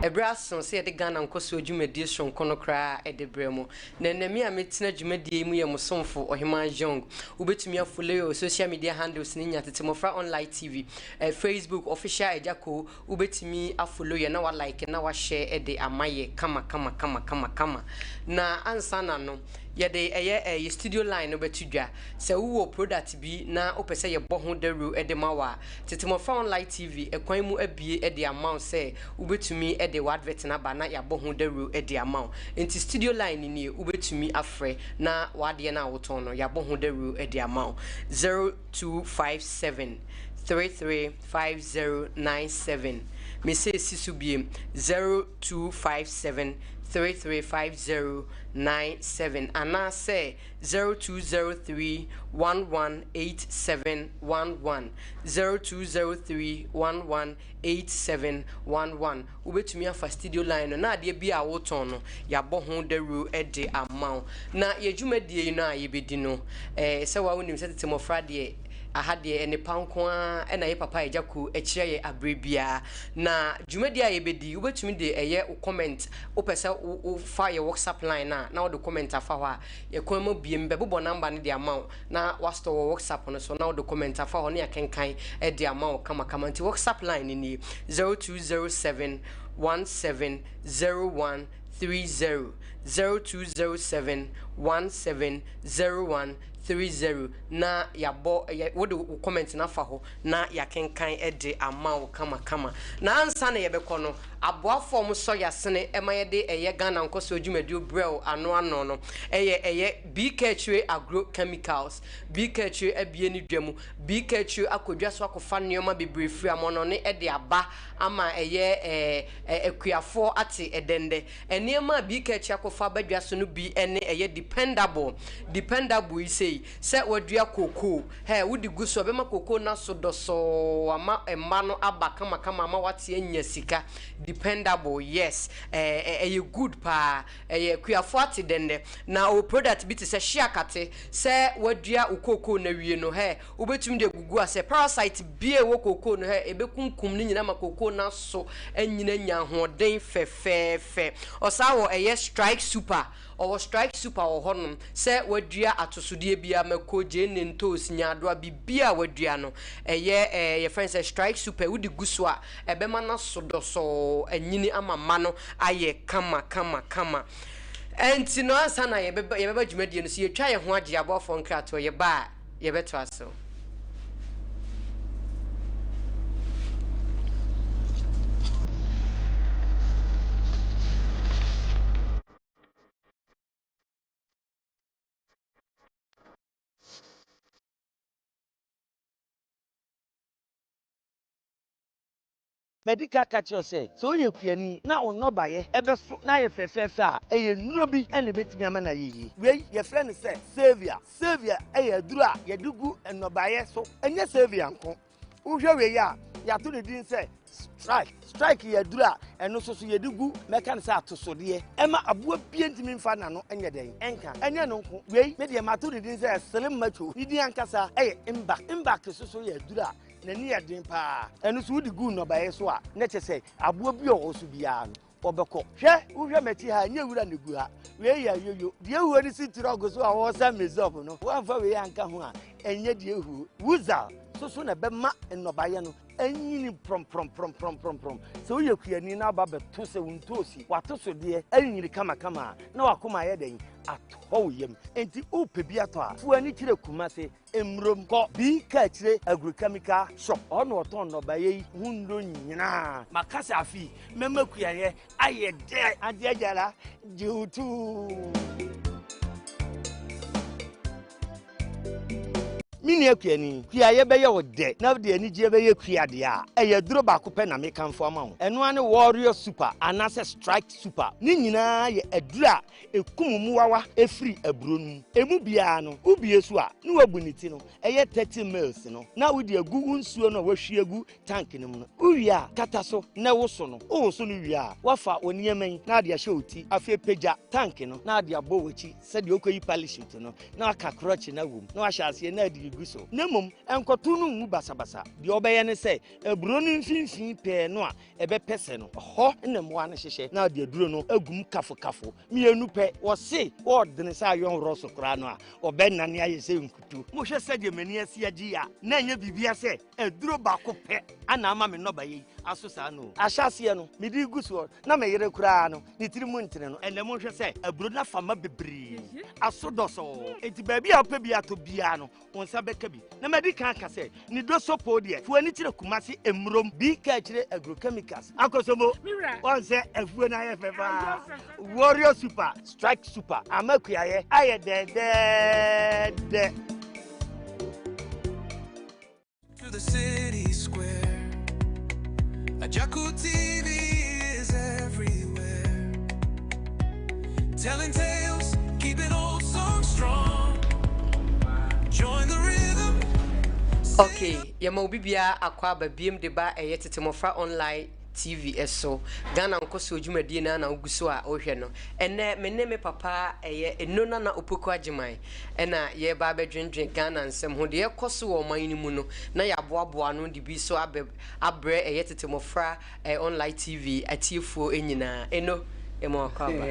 Ɛberɛ aso sɛ yɛde Ghana nkɔsoɔ dwumadie soronko no koraa de brɛ mo. Na ɛnnɛ me a metena dwumadie yi mu yɛ mo somfo Ɔhemaa Young. Wobɛtumi afollow yɛ wɔ social media handles no nyinaa, Tete Mmɔfra Online TV, Facebook, Official Agya Koo. Wobɛtumi afollow yɛ na wa like na wa share de ama yɛ kama kama kama kama kama. Na ansa na no, yɛde ɛyɛ yɛ studio line no bɛto dwa. Sɛ wowɔ product bi na wopɛ sɛ yɛbɔ ho dawuro de ma wo a, Tete Mmɔfra Online TV kwan mu abue de ama wo sɛ wobɛtumi de w'advert no aba na yɛabɔ ho dawuro de ama wo. Nti studio line no nie, wobɛtumi afrɛ na w'adeɛ no a wotɔn no yɛabɔ ho dawuro de ama wo. 0257 335097. Mese si so biem, 0257 335097 anaasɛ 0203 118711, 0203 118711. Wobɛtumi afa studio line no na adeɛ bi a wotɔn no yɛabɔ ho dawuro de ama wo. Na yɛ dwumadie yi no a yɛbɛdi no, eh, sɛ wa wonim sɛ tete mmɔfra deɛ aha deɛ nnepa nko ara na yɛ papa Agya Kuo kyerɛ yɛ aberɛ biara. Na dwumadie a yɛbɛdi, wobɛtumi de ɛyɛ wo comment, wopɛ sɛ wofa yɛ WhatsApp line no a na wode comment afa hɔ a, yɛ kwan mu abue, mebɛbobɔ number no de ama wo na woastore wɔ WhatsApp no so na wode comment afa hɔ na yɛakenkan de ama wo kamakama. Nti WhatsApp line no nie, 0207 17 01 30, 0207 17 01 30 na yɛabɔ yɛ wode wo comment no afa hɔ na yɛakenkan de ama wo kamakama. Na ansa na yɛbɛkɔ no, aboafoɔ a wɔsɔ yɛn asene ma yɛde ɛyɛ Ghana nkɔsoɔ dwumadie brɛ wo ano ano no yɛ ɛyɛ BK Akyire Agro Chemicals. BK Akyire abue ne dwa mu. BK Akyire akɔ dwa so akɔfa nneɛma bebree firi amɔnɔne de aba ama ɛyɛ akuafoɔ ate ɛdɛndɛ. Nneɛma a BK Akyire akɔfa aba dwa so no bi ne ɛyɛ Dependable. Dependable yi sei, sɛ woadua kookoo, hɛ, wode gu so a, ɛbɛma kookoo no aso dɔsɔɔ ama mma no aba kamakama ama woate anya sika. Dependable, yes, ɛɛ, ɛyɛ good paa. Ɛyɛ akuafoɔ ate dɛndɛ. Na ɔwɔ product bi te sɛ hyeakate, sɛ woadua wo kookoo no awie no, hɛ, wobɛtumi de agugu asɛ. Parasite biara a ɛwɔ kookoo no, hɛ, ɛbɛkunkum ne nyinaa ama kookoo no aso anyini anya ahoɔden fɛfɛɛfɛ. Ɔsan wɔ ɛyɛ Strike Super. Ɔwɔ strike super wɔ hɔnom sɛ wadua atosodeɛ biara, mako, gyeene, ntoosi, nyaadoa, biribiara a wadua no, ɛyɛ ɛɛ yɛfrɛ no sɛ strike super, wode gu so a, ɛbɛma no aso dɔsɔɔ, anyini ama mma no ayɛ kama kama kama. Ɛnti no ansa na yɛbɛba yɛbɛba dwumadie no so, yɛtwa yɛn ho agye aboafoɔ nkratoɔ, yɛba a yɛbɛtoa so. Madi kan aka akyerɛ wo sɛ, sɛ woyɛ kuani na wo nnɔbaeɛ bɛso na ayɛ fɛfɛɛfɛ a, ɛyɛ nnuro bi na ɛbɛtumi ama no ayɛ yie. Wei, yɛfrɛ no sɛ Saviour. Saviour yɛ aduro a yɛde gu nnɔbaeɛ so. Ɛnyɛ Saviour nko. Wohwɛ wei a, yɛato ne din sɛ strike. Strike yɛ aduru a ɛno nso so yɛde gu mɛka no sɛ atosodeɛ. Ɛma aboa bie ntumi mfa n'ano nyɛ dɛn nka. Ɛnyɛ no nko. Wei, me deɛ mato ne din sɛ Slim Macho. Ne din ankasa yɛ Mbak. Mbak nso so yɛ aduru a n'ani yɛ den paa. Ɛno nso wode gu nnɔbaeɛ so a, na kyerɛ sɛ aboa bi a ɔwɔ so biara no, wɔbɛkɔ. Hwɛ, wohwɛ m'akyi ha, ɛnyɛ wura na egu ha. Wei yɛ ayoyo. Deɛ ehuo no si trɔk so a wɔresa mizɔb no, woamfa wei anka ho a, ɛnyɛ deɛ ehuo. Wuzal nso so na ɛbɛma nnɔbaeɛ no anyini prɔmprɔmprɔmprɔmprɔm. Sɛ woyɛ kuani na aba bɛto sɛ wo ntoosi, w'atosodeɛ anyini kamakama a, na w'akoma ayɛ dɛn? Atɔ wo yam. Enti wopɛ bi atɔ a, fo ani kyerɛ Kumase Mmurom kɔ Bi Kaakyire Agrochemical Shop, hɔ na wɔtɔn nnɔbaeɛ yi ho nnuro nyinaa. Maka sɛ afe yi mɛma kuayɛ ayɛ dɛ. Adeɛ gyara gye wo tuu. Me nua kuani, kuayɛ bɛyɛ wo dɛ na wode anigyeɛ bɛyɛ kua deɛ a, ɛyɛ aduro baako pɛ na mekamfo ama wo. Ɛno ara ne Warrior Super anaasɛ Strike Super. Ne nyinaa yɛ aduro a Ɛkum mmoawa firi aburo no mu. Ɛmu biara no, wobue so a, na woabu ne ti no, ɛyɛ 30 mils no, na wode agu wo nsuo no a woahwie agu tank no mu no. Wowie a, kata so na woso no. Wowoso no wie a, woafa wo nneɛma yi na ade ahyɛ wo ti. Afei pagya tank no na ade abɔ w'akyi sɛdeɛ wokɔyi parachute no, na waka krɔkye no awom, na wahyɛ aseɛ na ade regu. gu so. Na mmom, nkɔto no ngu basabasa. Deɛ wobɛyɛ ne sɛ, aburo no mfimfini pɛɛ no a ɛbɛpɛ sɛ no, ɛhɔ na mmoa no hyehyɛ, na ɔde aduro no agu mu kafokafo mmienu pɛ. Wɔse wɔɔdene sɛ ayɔnworɔ so koraa no a, ɔbɛnane ayɛ sɛ nkuto. Mohwɛ sɛdeɛ m'ani asi agye yi a, na ɛnyɛ biribiara sɛ aduro baako pɛ ana ama me nnɔbaeɛ yi aso saa no o. Ahyɛaseɛ no, mede regu soɔ, na me yere koraa no, ne tiri mu ntene no. Ɛnnɛ monhwɛ sɛ aburo no afa ma bebree, aso dɔsɔɔ. Enti baabi a wopɛ bi atɔ biara no, wo nsa bɛka bi. Na madi kan aka sɛ, ne dosopo deɛ, fa w'ani kyerɛ Kumasi Mmurom, bi ka akyire Agrochemicals, Akosombo. Wɔn sɛ afuo no ayɛ fɛ paa. Warrior Super, Strike Super, ama kuayɛ ayɛ dɛdɛɛdɛ. To the city square. Agyarko TV is everywhere. Telling tales, keeping old songs strong. Join the rhythm. Ok, yɛma obi biara akɔ aba biem de ba ɛyɛ Tete Mmɔfra Online TV so. Ghana nkɔsoɔ dwumadie no ara na wogu so a wohwɛ no. Ɛnnɛ me ne me papa ɛyɛ Eno Nana Opoku Agyeman ɛna yɛreba abɛdwendwen Ghana nsɛm ho. Deɛ ɛrekɔ so wɔ ɔman no mu no na yɛaboaboa ano de bi nso abɛ abrɛ ɛyɛ Tete Mmɔfra Online TV atiefoɔ nyinaa. Eno, yɛma wo akɔ aba.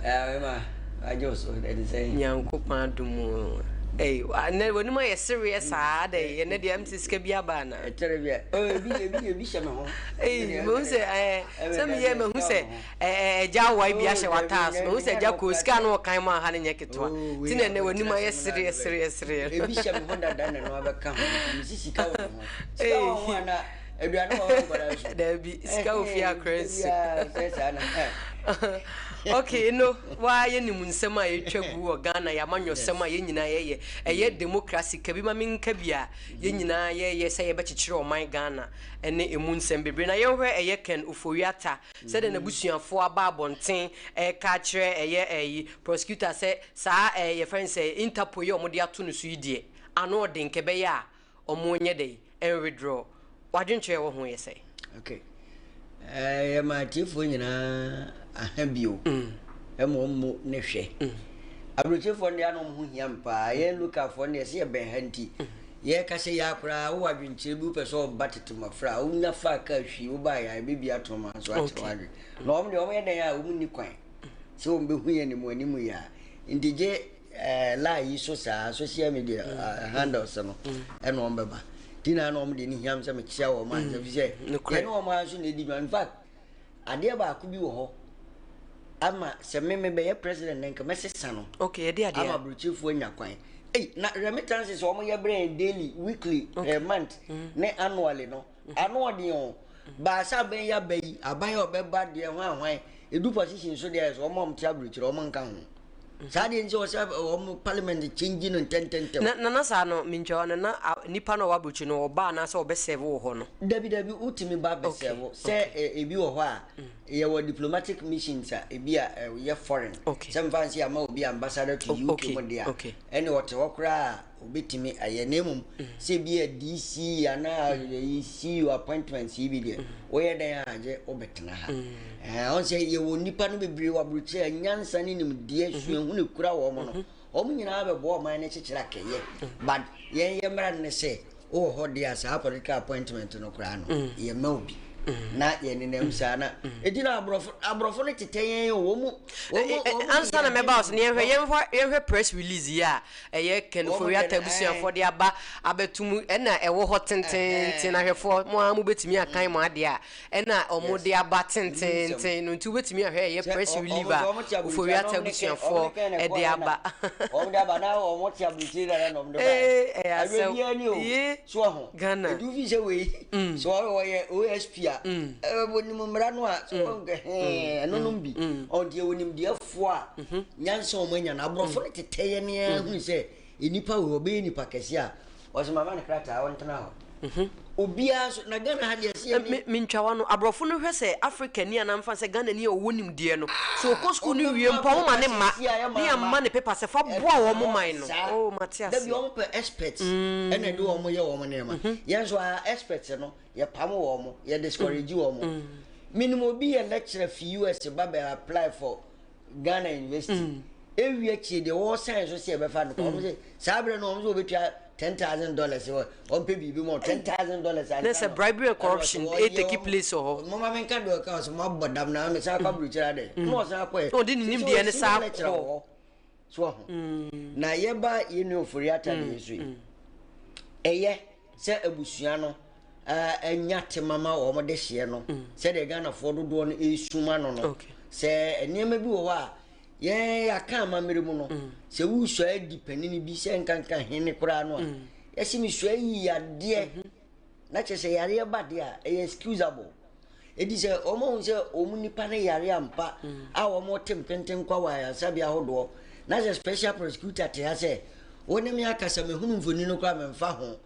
Ɛma agye wo so ɛde sɛn. Nyankopɔn adom o. Ei, ɛnɛ w'anim ayɛ sereɛ saa dɛ, ɛnɛ deɛ ɛm sɛ sika bi aba anaa? Ɛkyɛrɛ bi a, oh, ebi ebi ebi hyɛ me ho. Ei, mehu sɛ ɛɛ sɛ meyɛ mehu sɛ ɛɛ ɛgya awae bi ahyɛ w'ataa so, mehu sɛ ɛgya koo sika no ɔkan mu aha no nyɛ ketewa. Ti na ɛnɛ w'anim ayɛ sereɛ sereɛ sereɛ. Ebi hyɛ me ho dada na ɛno abɛka ho, mesi sika wɔ me ho. Sika wɔ ho ana? Aduane wɔ hɔ nkwadaa nsu. Dabi, sika wɔ fie akora nsu. Sɛ saa na. Okay, no, waa yɛ nim nsɛm a yɛtwa gu wɔ Ghana, yɛ amanyɔsɛm a yɛn nyinaa yɛyɛ. Ɛyɛ democracy, ka bi ma menka bi a yɛn nyinaa yɛyɛ sɛ yɛbɛkyekyere ɔman Ghana ne ɛmu nsɛm bebree. Na yɛnhwɛ ɛyɛ Ken Ofori-Atta, sɛdeɛ n'abusuafoɔ aba abɔnten ɛreka akyerɛ ɛyɛ ɛyi prosecutor sɛ saa ɛɛ yɛfrɛ no sɛ Interpol yi a wɔde ato no so yi deɛ, ano ɔden, nka ɛbɛyɛ a wɔnyɛ dɛn nwedraw. W'adwenkyerɛ wɔ ho yɛ sɛn? Okay. Eh, yɛma atiefoɔ nyinaa aha bio mm. ɛma ɔmmu ne hwɛ mm. aburokyefoɔ no deɛ ana ɔmo ho hia m paa yɛn lokalfoɔ no deɛ sɛ yɛbɛn ha nti mm. yɛka sɛ yɛ akoraa wowɔ adwenkyerɛ bi wopɛ sɛ ɔba tete mmɔfra a wonya fa ka hwii wobaa yɛ a ɛbɛbi ato ma nso akyerɛ w'adwen na ɔmo deɛ ɔmo yɛ dɛn a ɔmo nni kwan sɛ ɔmo bɛhu yɛn ne mu anim yɛ a nti gye Eh, line yi so saa social media mm. uh, handles no ɛna wɔn bɛba ti na na wɔn de ne hiam sɛ mekyia wɔn a sɛ fi sɛ yɛne wɔn ara nso na edi dwuma in fact adeɛ baako bi wɔ hɔ ama sɛ me me bɛyɛ president na nka mɛsesa no okay yɛde adeɛ ama aburokyefoɔ anya kwan ei na remittances wɔn yɛ brɛ yɛn daily weekly okay. per month mm. ne annually no Ano ɔden o. Baasa abɛn yi aba yi, aban a ɔbɛba deɛ hwan hwan, edu position so deɛ sɛ wɔn a wɔte aburokyire wɔn nka ho. Saa deɛ nti ɔsɛ wɔn parliament change no ntɛntɛntɛm. Na na na saa no mentwa no na nipa no a ɔwɔ aburokyire no ɔba anaasɛ ɔbɛ serve wɔ hɔ no. Dabi dabi wotumi ba bɛ serve sɛ ebi wɔ hɔ a yɛwɔ diplomatic missions a ebi a ɛyɛ foreign. Sɛ mfa nsi ama obi ambassador to UK mu deɛ a ɛne ɔte hɔ koraa Obetumi ayɛ na mmom sɛ ebi yɛ DC anaa CEO appointments yi bi deɛ woyɛ dɛn a gye wobɛtena ha. Ɛɛ ɔn sɛ yɛwɔ nnipa no bebree wɔ aburokyire a nyansa ne nimdeɛ suahunu kura wɔn no. Wɔn nyinaa bɛboa ɔman no kyekyere akɛyɛ. But yɛn yɛ mmara no ne sɛ wowɔ hɔ deɛ a saa political appointment no koraa no yɛmma obi. Na yɛnenam saa na eti na aborɔfo aborɔfo no tetɛ yɛn o wɔn mu wɔn mu wɔn mu Ansa na mɛba wo so no yɛnhwɛ yɛnhwɛ yɛnhwɛ press release yi a Ɛyɛ Ken Ofori-Atta abusuafoɔ de aba abɛto mu ɛna ɛwɔ hɔ tententen ahwɛfoɔ mo ara mobɛtumi akan mo adeɛ a ɛna wɔn de aba tententen no nti wobɛtumi ahwɛ ɛyɛ press relief a Ofori-Atta abusuafoɔ ɛde aba. Wɔn de aba na wɔn te aburukyiri dada na wɔn de ba. Ee ɛyɛ asɛm. Awɛ ni o. Yee. So ho. Ghana. Edu fi sɛ wei. So wɔyɛ OSP a. Ɛwɔ nim mmara no a. So wɔn kɛ hɛn ɛno nom bi. Ɔn deɛ wɔnim deɛ foɔ a. Nyansa a wɔanya no, aborɔfo no tetɛ yɛn ara hunu sɛ nnipa wei ɔbɛyɛ nipa kɛse a, wɔsɛ mama no krataa ɔntena hɔ. Obiara nso, na Ghana ha deɛ ɛsɛ yɛne. Mentwa w'ano, aborɔfo no hwɛ sɛ Africani anaa mfa sɛ Ghanani a ɔwɔ nimdeɛ no, sɛ ɔkɔ sukuu no wie mpo a wɔma ne mma ne yɛmma no paper sɛ fa boa wɔn man no. Oh, mate aseɛ. Dabi, wɔpɛ experts ɛna ɛde wɔn yɛ wɔn nneɛma. Yɛn nso our experts no, yɛpam wɔn, yɛ discourage wɔn. Menim obi yɛ lecturer fi US ba bɛ apply for Ghana University. Ewie akyire deɛ wɔsan so sɛ yɛbɛfa no kɔ. Wɔn sɛ saa berɛ no wɔn sɛ wɔbɛtua $10,000 wɔ ɔmpɛ biribi ma $10,000 ansa. Na sɛ bribery and corruption e take place wɔ hɔ. Mama menka deɛ ɔka ɔsɛ moabɔ dam na mesan akɔ aburokyire adɛ. Na ɔsan akɔɛ. Na ɔde ne nimdeɛ ne saa kɔ. So ɔho. Na yɛba yɛn nua Ofori Atta deɛ so yi. Ɛyɛ sɛ abusua no anya tema ma wɔn de hyeɛ no sɛdeɛ Ghanafoɔ dodoɔ no ɛresuma no no. Sɛ nneɛma bi wɔ hɔ a yɛn yɛaka amammerɛ mu no, sɛ wosua adi panini bi sɛ nkanka hene koraa no a, yɛse mesua yi yadeɛ na kyerɛ sɛ yareɛ ba deɛ a ɛyɛ excusable. Edi sɛ wɔn ahu sɛ wɔn nipa no yare ampa a wɔn te mpenten kwa wɔ ayaresabea ahodoɔ na sɛ special prosecutor te ha sɛ wo ne me akasa mehunu mfoni no koraa memfa ho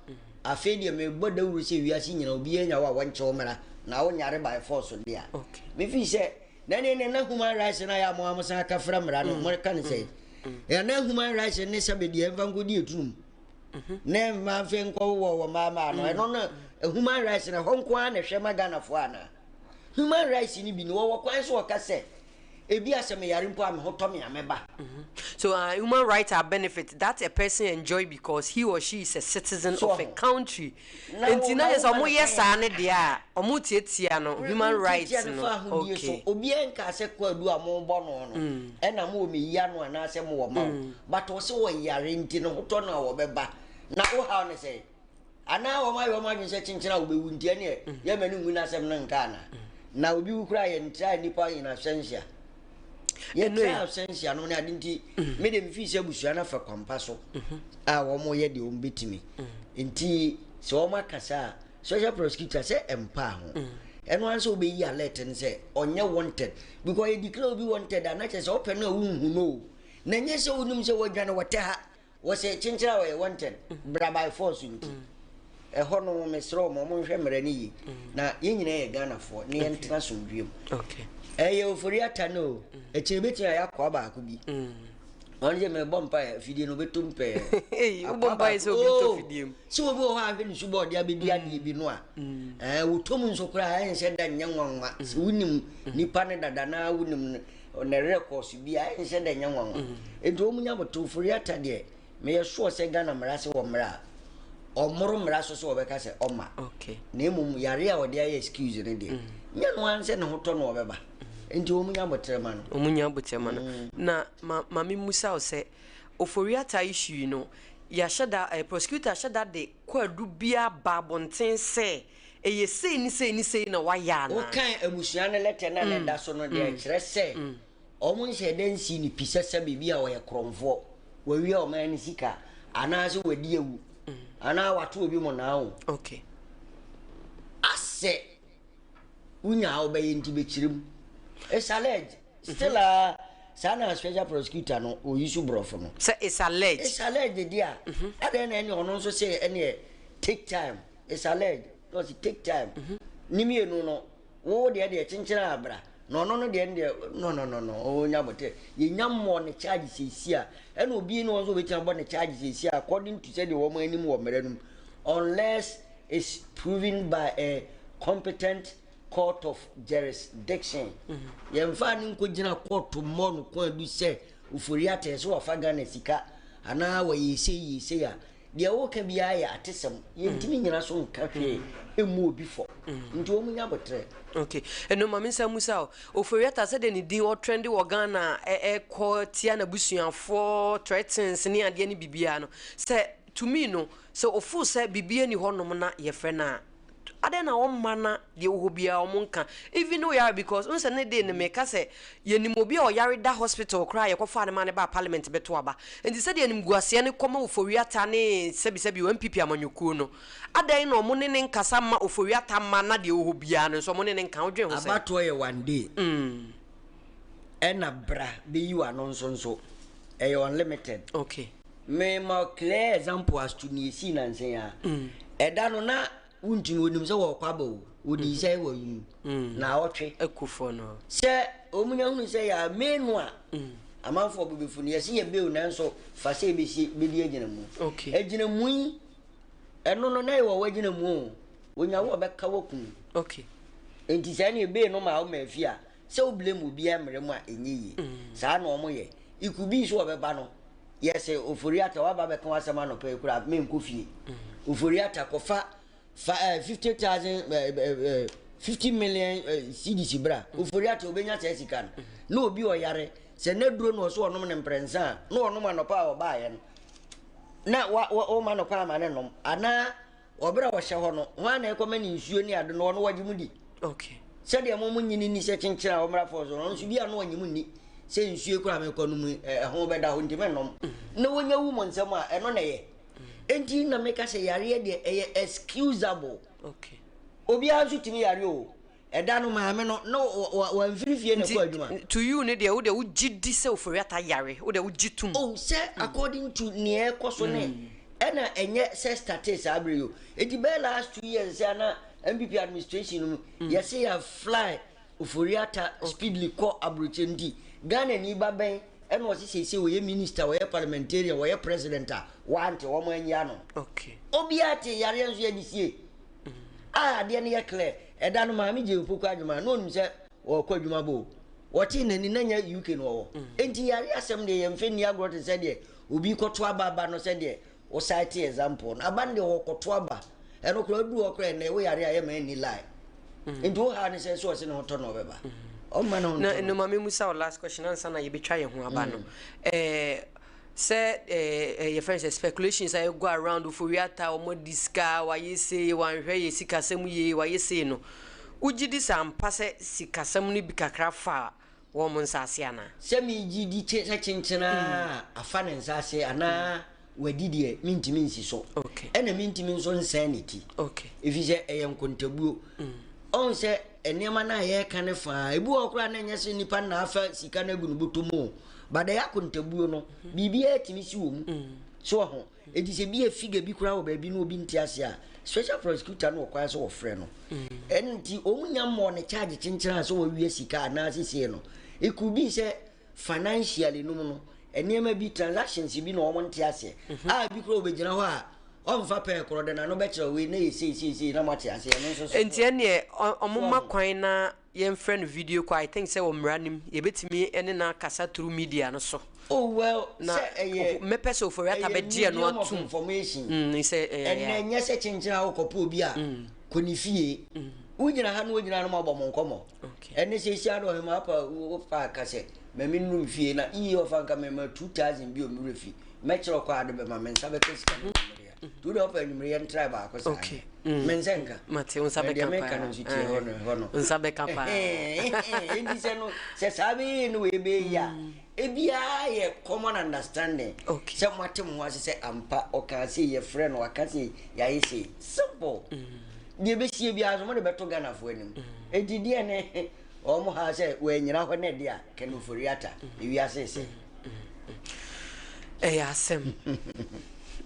afei deɛ mebɔ dawuro sɛ wiase nyina obiara nya wo a wɔnkyɛ wo mmara na wo nyare by force deɛ a mefii sɛ na ne ne na human rights no ayɛ a mo a mo san aka fra mmara no mo ka ne sɛ ɛna human rights ne sɛ bɛdeɛ mfa nkɔdi ɛtunum ne mma mfe nkɔ wɔ wɔ mmaa mmaa no ɛno no human rights na ɛhɔ nko ara na ɛhwɛ ma Ghanafoɔ anaa human rights no bi no wɔwɔ kwan so wɔka sɛ ebi asɛ meyare mpo a me ho tɔ me a mɛba. So human rights are benefits that a person enjoy because he or she is a citizen so, of a country. Nti na yɛ sɛ ɔmo yɛ saa ne deɛ a ɔmo tiatia no human rights no. Okay. Obiara nka sɛ kwaadu a mo bɔ no no ɛna mo wɔ meyi ano anaasɛ mo wɔ ma wo. But ɔsɛ ɔyare nti ne ho tɔ no a wɔbɛba na wo haw ne sɛn? Anaa wɔn ayɛ wɔn adwene sɛ kyenkyen a wobɛwu nti ɛneɛ yɛma no ngu n'asɛm no nka anaa? Na obi wu koraa yɛntra nnipa in absentia. Yɛtra absentia no ne ade nti me de mefii sɛ abusua no afa kwampa so a wɔn yɛ deɛ wɔn bɛtumi. Nti sɛ wɔn aka saa special prosecutor sɛ ɛmpaa ho. Ɛno ara sɛ wobɛyi alert no sɛ ɔnyɛ wanted because yɛ declare obi wanted a na kyerɛ sɛ wopɛ no a wonhu no o. Na ɛnyɛ sɛ wonim sɛ wɔadwane wɔtɛ ha wɔsɛ kyenkyere a wɔyɛ wanted bra by force nti ɛhɔ no mesrɛ wɔn wɔn nhwɛ mmara no yie na yɛn nyinaa yɛ Ghanafoɔ na yɛntena asomdwoeɛ mu. Ɛyɛ Ofori Atta no o akyire bɛtumi ayɛ akoa baako bi ɔno sɛ mebɔ mpaeɛ afidie no wobɛtɔ mu pɛɛ wobɔ mpaeɛ sɛ obi ntɔ fidie mu sɛ obi wɔ hɔ a ahwɛ ne su bɔ ɔde abɛdi adeɛ bi no a wotɔ mu nso koraa ɛnsɛ da nyɛ nwanwa sɛ wonim nipa no dada na wonim no Ne records bi a ɛnsɛ dɛ nyɛ nwanwa. Nti wɔn nya boto Ofori Atta deɛ meyɛ sure sɛ Ghana mmara se wɔ mmara a ɔmmoro mmara so sɛ wɔbɛka sɛ ɔmma. Na mmom yare a ɔde ayɛ excuse no deɛ nyɛ no ara sɛ ne ho tɔ no ɔbɛba. Nti wɔn nya botere ma no. Wɔn nya botere ma no. Na ma ma me mmusa wo sɛ Ofori Atta issue yi no yɛahyɛ da eh, prosecutor ahyɛ da de kwaadu bi aba abɔnten sɛ Ɛyɛ sei ne sei ne sei na wayɛ anaa? Wokan abusua no lɛtɛ no a na ɛda so no deɛ, ɛkyerɛ sɛ wɔn nhyɛɛ da nsii no pi sɛ sɛbe bi a ɔyɛ korɔmfoɔ, wawia ɔman no sika, anaasɛ wadi awu, anaa wato obi mmonnaa o. Okay. Asɛ wonya a wobɛyɛ nti bɛkyerɛ mu. It's alleged. Still a saa na special prosecutor no oyi so borɔfo no. Sɛ it's alleged. It's alleged deɛ a, adɛn na ɛne ɔno nso sɛ ɛneɛ take time. It's alleged na ɔsi take time ne mmienu no wo deɛ deɛ kyenkyere abra na ɔno no deɛ no deɛ no no no no ɔnya bɔtɛ yɛnya mmɔ ne charge sɛsi a ɛna obi ne wɔn nso obɛtumi abɔ ne charge sɛsi a according to sɛdeɛ wɔn anim wɔ mmerɛ no mu unless it's proven by a competent court of jurisdiction yɛmfa ne nkɔgyina court mmɔ no kwan du sɛ ofori atɛ sɛ wafa Ghana sika anaa wɔyɛ sei yɛ sei a Deɛ woka biara yɛ atesɛm. Yɛntumi nnyina so nka hwee mmu obi fɔ. Nti wɔn nya aboterɛ. Ok ɛno ma me nsa musa o. Ofori-Atta sɛdeɛ ne din ɔtrɛnde wɔ Ghana a ɛkɔ tia n'abusuafoɔ threatens ne adeɛ ne biribiara no sɛ to me no sɛ ɔfeel sɛ biribiara nni hɔ nom na yɛfrɛ no a adɛn na ɔmma na deɛ ɛwɔ hɔ biara ɔmo nka even though yare because wohu sɛ ne de no meka sɛ yɛnim obi a ɔyare da hospital koraa a yɛkɔfaa no maa no baa parliament bɛto aba nti sɛdeɛ animguaseɛ no kɔma Ofori Atta ne sɛbisɛbi o NPP amanyɔkuo no adɛn na ɔmo ne ne nkasa mma Ofori Atta mma na deɛ ɛwɔ hɔ biara no nso ɔmo ne ne nka wodwen ho sɛn? Abatoɔ yɛ one day ɛna bra bɛyi w'ano nso nso ɛyɛ unlimited. Okay. Me ma wo clear example as to nea esii nansa yi ara. Ɛda no na wontumi wonim sɛ wɔrekɔ aba o, wɔdii sɛ wɔ yi naawɔtwe. Akufoɔ no. Sɛ wɔn nya hunu sɛ yɛ amee no a, amanfoɔ bo bɛfu no. Yɛse yɛ bail nanso fa sɛ yɛbɛsie bɛdi agyinamu. Okay. Agyinamu yi, ɛno no na yɛwɔ w'agyinamu o, wɔnya wo a wɔbɛka wo akum. Okay. Enti sɛ ɛne bail no ma wo ma afie a, sɛ wo blame obiara mmerɛ mu a ɛnyɛ yie. Saa na wɔn yɛ. It could be sɛ wɔbɛba no. Yɛse Ofori Atta waba abɛka w'asɛm anɔpa yi koraa menkɔ fie. Ofori Atta kɔfa fa eh, 50,000 eh, eh, eh, 50 million eh, cedis bra. Ofori Atta obenya saa sika no. Na obi ɔyare sɛ n'aduro na ɔso ɔnom ne mprɛnsa a na ɔnom anɔpa a ɔbaeɛ no na wa wa woma no kwan ama ne nom anaa Ɔberɛ a ɔhyɛ hɔ no, hwan na ɛkɔma no nsuo ne ade no, ɔno wɔgye mo di? Okay. Sɛdeɛ mo mo nyini ni sɛ kyenkyen a wɔmmra fɔɔ so no, ɔno nso bi a na ɔnye mo nni sɛ nsuo koraa mekɔ no mu ɛho bɛda hɔ nti mennom. Na wɔnya wu mo nsam a, ɛno na ɛyɛ. Enti na meka sɛ yareɛ deɛ ɛyɛ excusable. Okay. Obiara nso tumi yare o. Ɛda no maame no na wamfiri fie na ɛkɔ adwuma. Nti to you ne deɛ wo deɛ wogye di sɛ Ofori-Atta yare wo deɛ wogye tom. Oh sɛ according to nea ɛkɔ so ne ɛna ɛnyɛ sɛ startee saa bere yi o. Enti bɛyɛ last 2 years sɛ ana NPP administration no mu yɛse yɛ fly Ofori-Atta speedily kɔ aburokyire nti Ghana ni ba bɛn ɛna ɔse seisei ɔyɛ minister ɔyɛ parliamentarian ɔyɛ president a wante wɔn anyi ano. Okay. Obiara te yareɛ nso yɛde sie. A adeɛ no yɛ clear. Ɛda no maame gyee Opoku Agyemang na ɔnim sɛ ɔrekɔ adwuma bɔ o. Ɔtee n'ani na nyɛ UK na ɔwɔ. Enti yare asɛm deɛ yɛmfa nni agorɔ te sɛ deɛ obi rekɔto aba aba no sɛdeɛ wo cite example no. Aba no deɛ ɔrekɔto aba. Ɛno koraa ɔduru hɔ koraa ɛnnɛ wo yare a yɛmma ɛnni line. Nti wo haw ne sɛ sɛ ɔse ne ho tɔ no ɔbɛba. Ɔmma ne ho Na ntɔ no. no ma memmusa wo last question ansa na yɛbɛtwa yɛn ho aba no. Eh, Sɛ eh yɛfrɛ no sɛ speculations a ɛgo around Ofori Atta wɔn adi sika wayɛ sei wanhwɛ yɛ sikasɛm yie wayɛ sei no wogye di sɛ ampa sɛ sikasɛm no bi kakra fa wɔn nsa ase anaa? Sɛ megye di kye sɛ kyenkyen ara afa ne nsa ase anaa wadi deɛ mentumi nsi so ɛna mentumi nso nsɛn ne ti ɛfiri sɛ ɛyɛ nkontabuo. Ɔhu sɛ nneɛma no a yɛreka no faa ebi wɔ hɔ koraa na ɛnyɛ sɛ nipa na afa sika no agu ne bɔtɔ mu o but ɛyɛ akontabuo no biribiara tumi si wɔ mu so wɔ ho eti sɛ bi yɛ figure bi koraa wɔ baabi na obi nte ase a special prosecutor no wɔ kwan sɛ wɔfrɛ no ɛno nti wɔn nya mmɔɔ ne charge kyenkyere a sɛ wɔawia sika anaasɛ sei no it could be sɛ financially no mu no nneɛma bi transactions bi na wɔn nte aseɛ a bi koraa wɔbɛgyina hɔ a ɔmfa pɛɛ korɔ de n'ano bɛkyerɛ wei na yɛ sei sei sei na moate aseɛ ɛno nso so Nti ɛneɛ ɔmo ma kwan na yɛmfrɛ no video call I think sɛ wɔ mmara no mu yɛbɛtumi ne no akasa through media no so. Oh well Na sɛ ɛyɛ mɛpɛ sɛ Ofori-Atta ɛyɛ bɛgye ɛno medium of atom. information Mm, sɛ ɛyɛ ɛnɛ yeah. nyɛ sɛ kyenkyen a wokɔpɛ obi a kɔ ne fie wogyina ha na wogyina no mabɔ mo nkɔmmɔ Okay. ɛne sɛ sia no ɔhema apa wofa ka sɛ ma me nnuru me fie na iye ɔfa nka mema 2000 bi ɔmmerɛ fi mɛkyerɛ ɔkɔ ade bɛma me nsa bɛka sika no anwummerɛ a nti wode ɔfa anwummerɛ yɛntrae baako saa Okay. me nsa nka Mate, wo nsa Na deɛ bɛka meka paa. no nso tie hɔ no hɔ no Wo nsa bɛka paa. Enti sɛ no sɛ saa bɛyɛ no wei bɛyɛ yi a ebiara yɛ common understanding Okay. sɛ moate mo ho ase sɛ ampa ɔkaa sei yɛfrɛ no waka sei yɛayɛ sei simple deɛ ɛbɛsie biara nso mode bɛto Ghanafoɔ anim enti deɛ ne wɔn ha sɛ wɔanyina hɔ ne deɛ a Ken Ofori-Atta ewiase sɛ Ɛyɛ asɛm.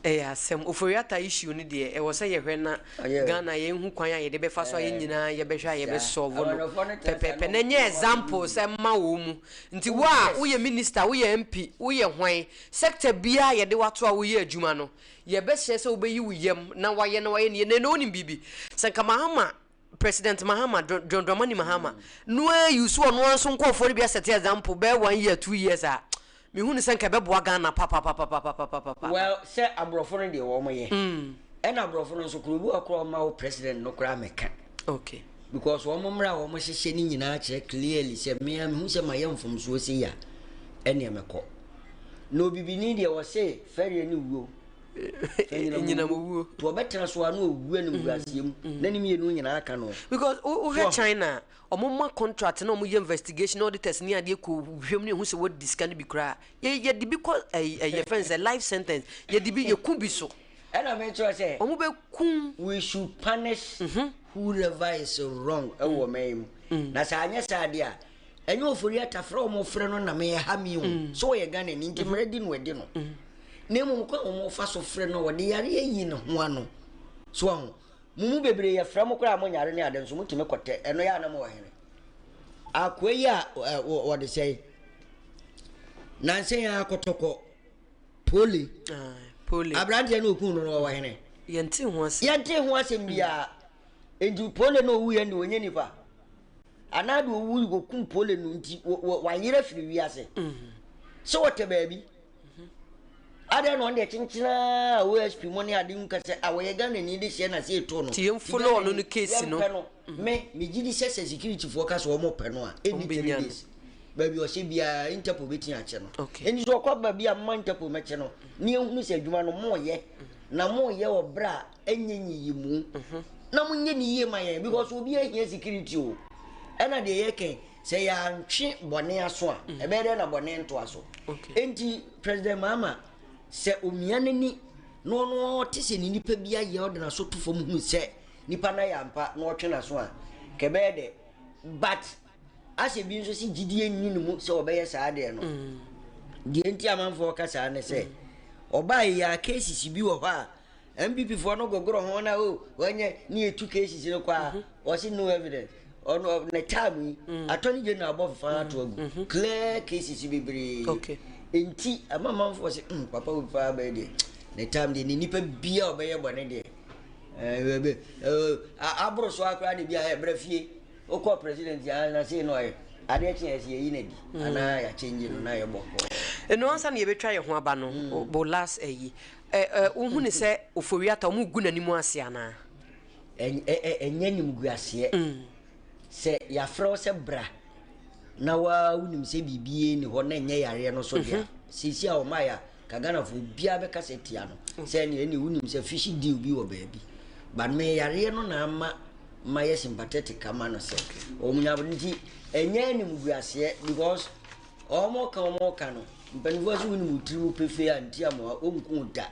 Ɛyɛ asɛm. Ofori-Atta issue no deɛ ɛwɔ sɛ yɛhwɛ na Ghana yɛnhu kwan a yɛde bɛfa so a yɛn nyinaa yɛbɛhwɛ a yɛbɛsolve no pɛpɛɛpɛ na ɛnyɛ examples ɛmma wɔn mu. Nti wo a woyɛ minister, woyɛ MP, woyɛ hwan, sector biara a yɛde wo ato a woyɛ adwuma no, yɛbɛsrɛ sɛ wobɛyi wo yam na wayɛ na wayɛ no yie. Na ɛnɛ wonim biribi? Sɛ nka Mahama President Mahama, John Dramani Mahama, no ara use ɔno ara nso nkurɔfoɔ no bi asɛte example bɛyɛ one year, 2 years a, mehu no sɛ nka ɛbɛboa Ghana papapapapapapapa. Well, sɛ aborɔfo no deɛ wɔn yɛ. Ɛna aborɔfo no nso kuro bi wɔ koraa ɔma wo president no koraa mɛka. Because wɔn mmara a wɔn hyehyɛ ne nyinaa kyerɛ clearly sɛ mmea mehu sɛ mayɛ mfomsoɔ sei a ɛneɛ mɛkɔ. Na obibini deɛ wɔse fɛreɛ ne wuo. Nyinam owuo. Nti ɔbɛtena so a na owu animguaseɛ mu na ne mmienu nyinaa ka no. Because wohwɛ China a, wɔn ma contract na wɔn yɛ investigation auditors ne adeɛ kɔ hwɛ mu ne ehu sɛ wɔdi sika no bi koraa. Yɛ yɛde bi kɔ ɛyi ɛyɛ fɛn sɛ life sentence yɛde bi yɛku bi so. Ɛna mekyerɛ sɛ. Wɔn bɛ kum. We should punish whoever is wrong ɛwɔ ɔman yi mu. Na sɛ anyɛ saa deɛ a ɛnyɛ Ofori Atta frɛ wɔn frɛ no na meyɛ ha mi o. So ɔyɛ Ghana ni nti mmerɛ di no ɛdi no. Na mmom kwan a wɔn fa so frɛ no a wɔde yareɛ yi ne ho ano. So aho mo mu bebree yɛfrɛ mo koraa a mo nyare ne ade nso motumi kɔtɛ ɛno yɛ a na mo wɔ hene. Akoa yi a wɔde sɛe nansa yi ara kɔtɔkɔ pole pole aberanteɛ no okun no no wɔwɔ hene. Yɛnte ho asɛm. Yɛnte ho asɛm biara. Nti pole no owu yɛn de wɔnyɛ nipa. Anaa de owu wɔkum pole no nti wayera firi wiase. Sɛ wɔtɛ baabi. Adɛn na ɔno deɛ kyenkyen ara OSP mo ne ade nka sɛ a wɔyɛ Ghanani de hyɛ na sɛ eto no. Nti yɛn follow ɔno no case no. Yɛmpɛ no. Me megye di sɛ sɛ security foɔ ka sɛ wɔn pɛ no a ɛnni 3 days. Baabi ɔhyɛ biara Interpol bɛtumi akye no. Nti sɛ ɔkɔ baabi a mma Interpol mɛkye no na yɛhunu sɛ adwuma no moyɛ na moyɛ wɔ berɛ a ɛnyɛ nyiyimu na monyɛ ne yie ma yɛn because obi ahia security o. Ɛna deɛ yɛkɛn sɛ yɛantwe bɔne aso a ɛbɛyɛ dɛn na bɔne ntoa so. Enti President Mahama sɛ omia n'ani na ɔno ɔte sɛ ne nipa bi ayɛ ɔde n'aso to fam hunu sɛ nipa no ayɛ ampa na ɔtwe n'aso a ka ɛbɛyɛ dɛ, but asɛ bi nso sɛ gyidie nni ne mu sɛ ɔbɛyɛ saa deɛ no. Deɛ nti amanfoɔ ka saa ne sɛ ɔbaa yi a cases bi wɔ hɔ a NPP foɔ no gogoro ho na o wɔnyɛ ne yɛtu cases no kɔ a wɔse no evidence. Ɔno ne time yi Attorney General abɔ fefa ato agu clear cases bebree. Nti ama amanfoɔ sɛ papa wo paa bɛyɛ deɛ ne time deɛ ne nipa bia ɔbɛyɛ bɔne deɛ aboro so akora de bi a ɛbrɛ fie wokɔ president a na sei na ɔyɛ adeɛ kye yɛ sɛ yɛyi no adi anaa yɛakyɛngye no na yɛbɔ kɔ. Ɛno ansa na yɛbɛtwa yɛn ho aba no, bo last ayi wohu ne sɛ Ofori-Atta ɔmo gu n'anim ase anaa? Ɛnyɛ nimguaseɛ sɛ yɛafrɛ wo sɛ bra na waa wonim sɛ biribi ni hɔ na ɛnyɛ yareɛ no so deɛ seesi a ɔma yɛ a ka Ghanafoɔ obiara bɛka sɛ tia no sɛ ɛne ɛne wonim sɛ fish deal bi wɔ baabi, but me yareɛ no na ama ma yɛ sympathetic ama no sɛ wɔn nya nti ɛnyɛ animguaseɛ because wɔn ka wɔn ka no mpanimfoɔ sɛ wonim wo tiri mu pefee a nti ama wɔnku da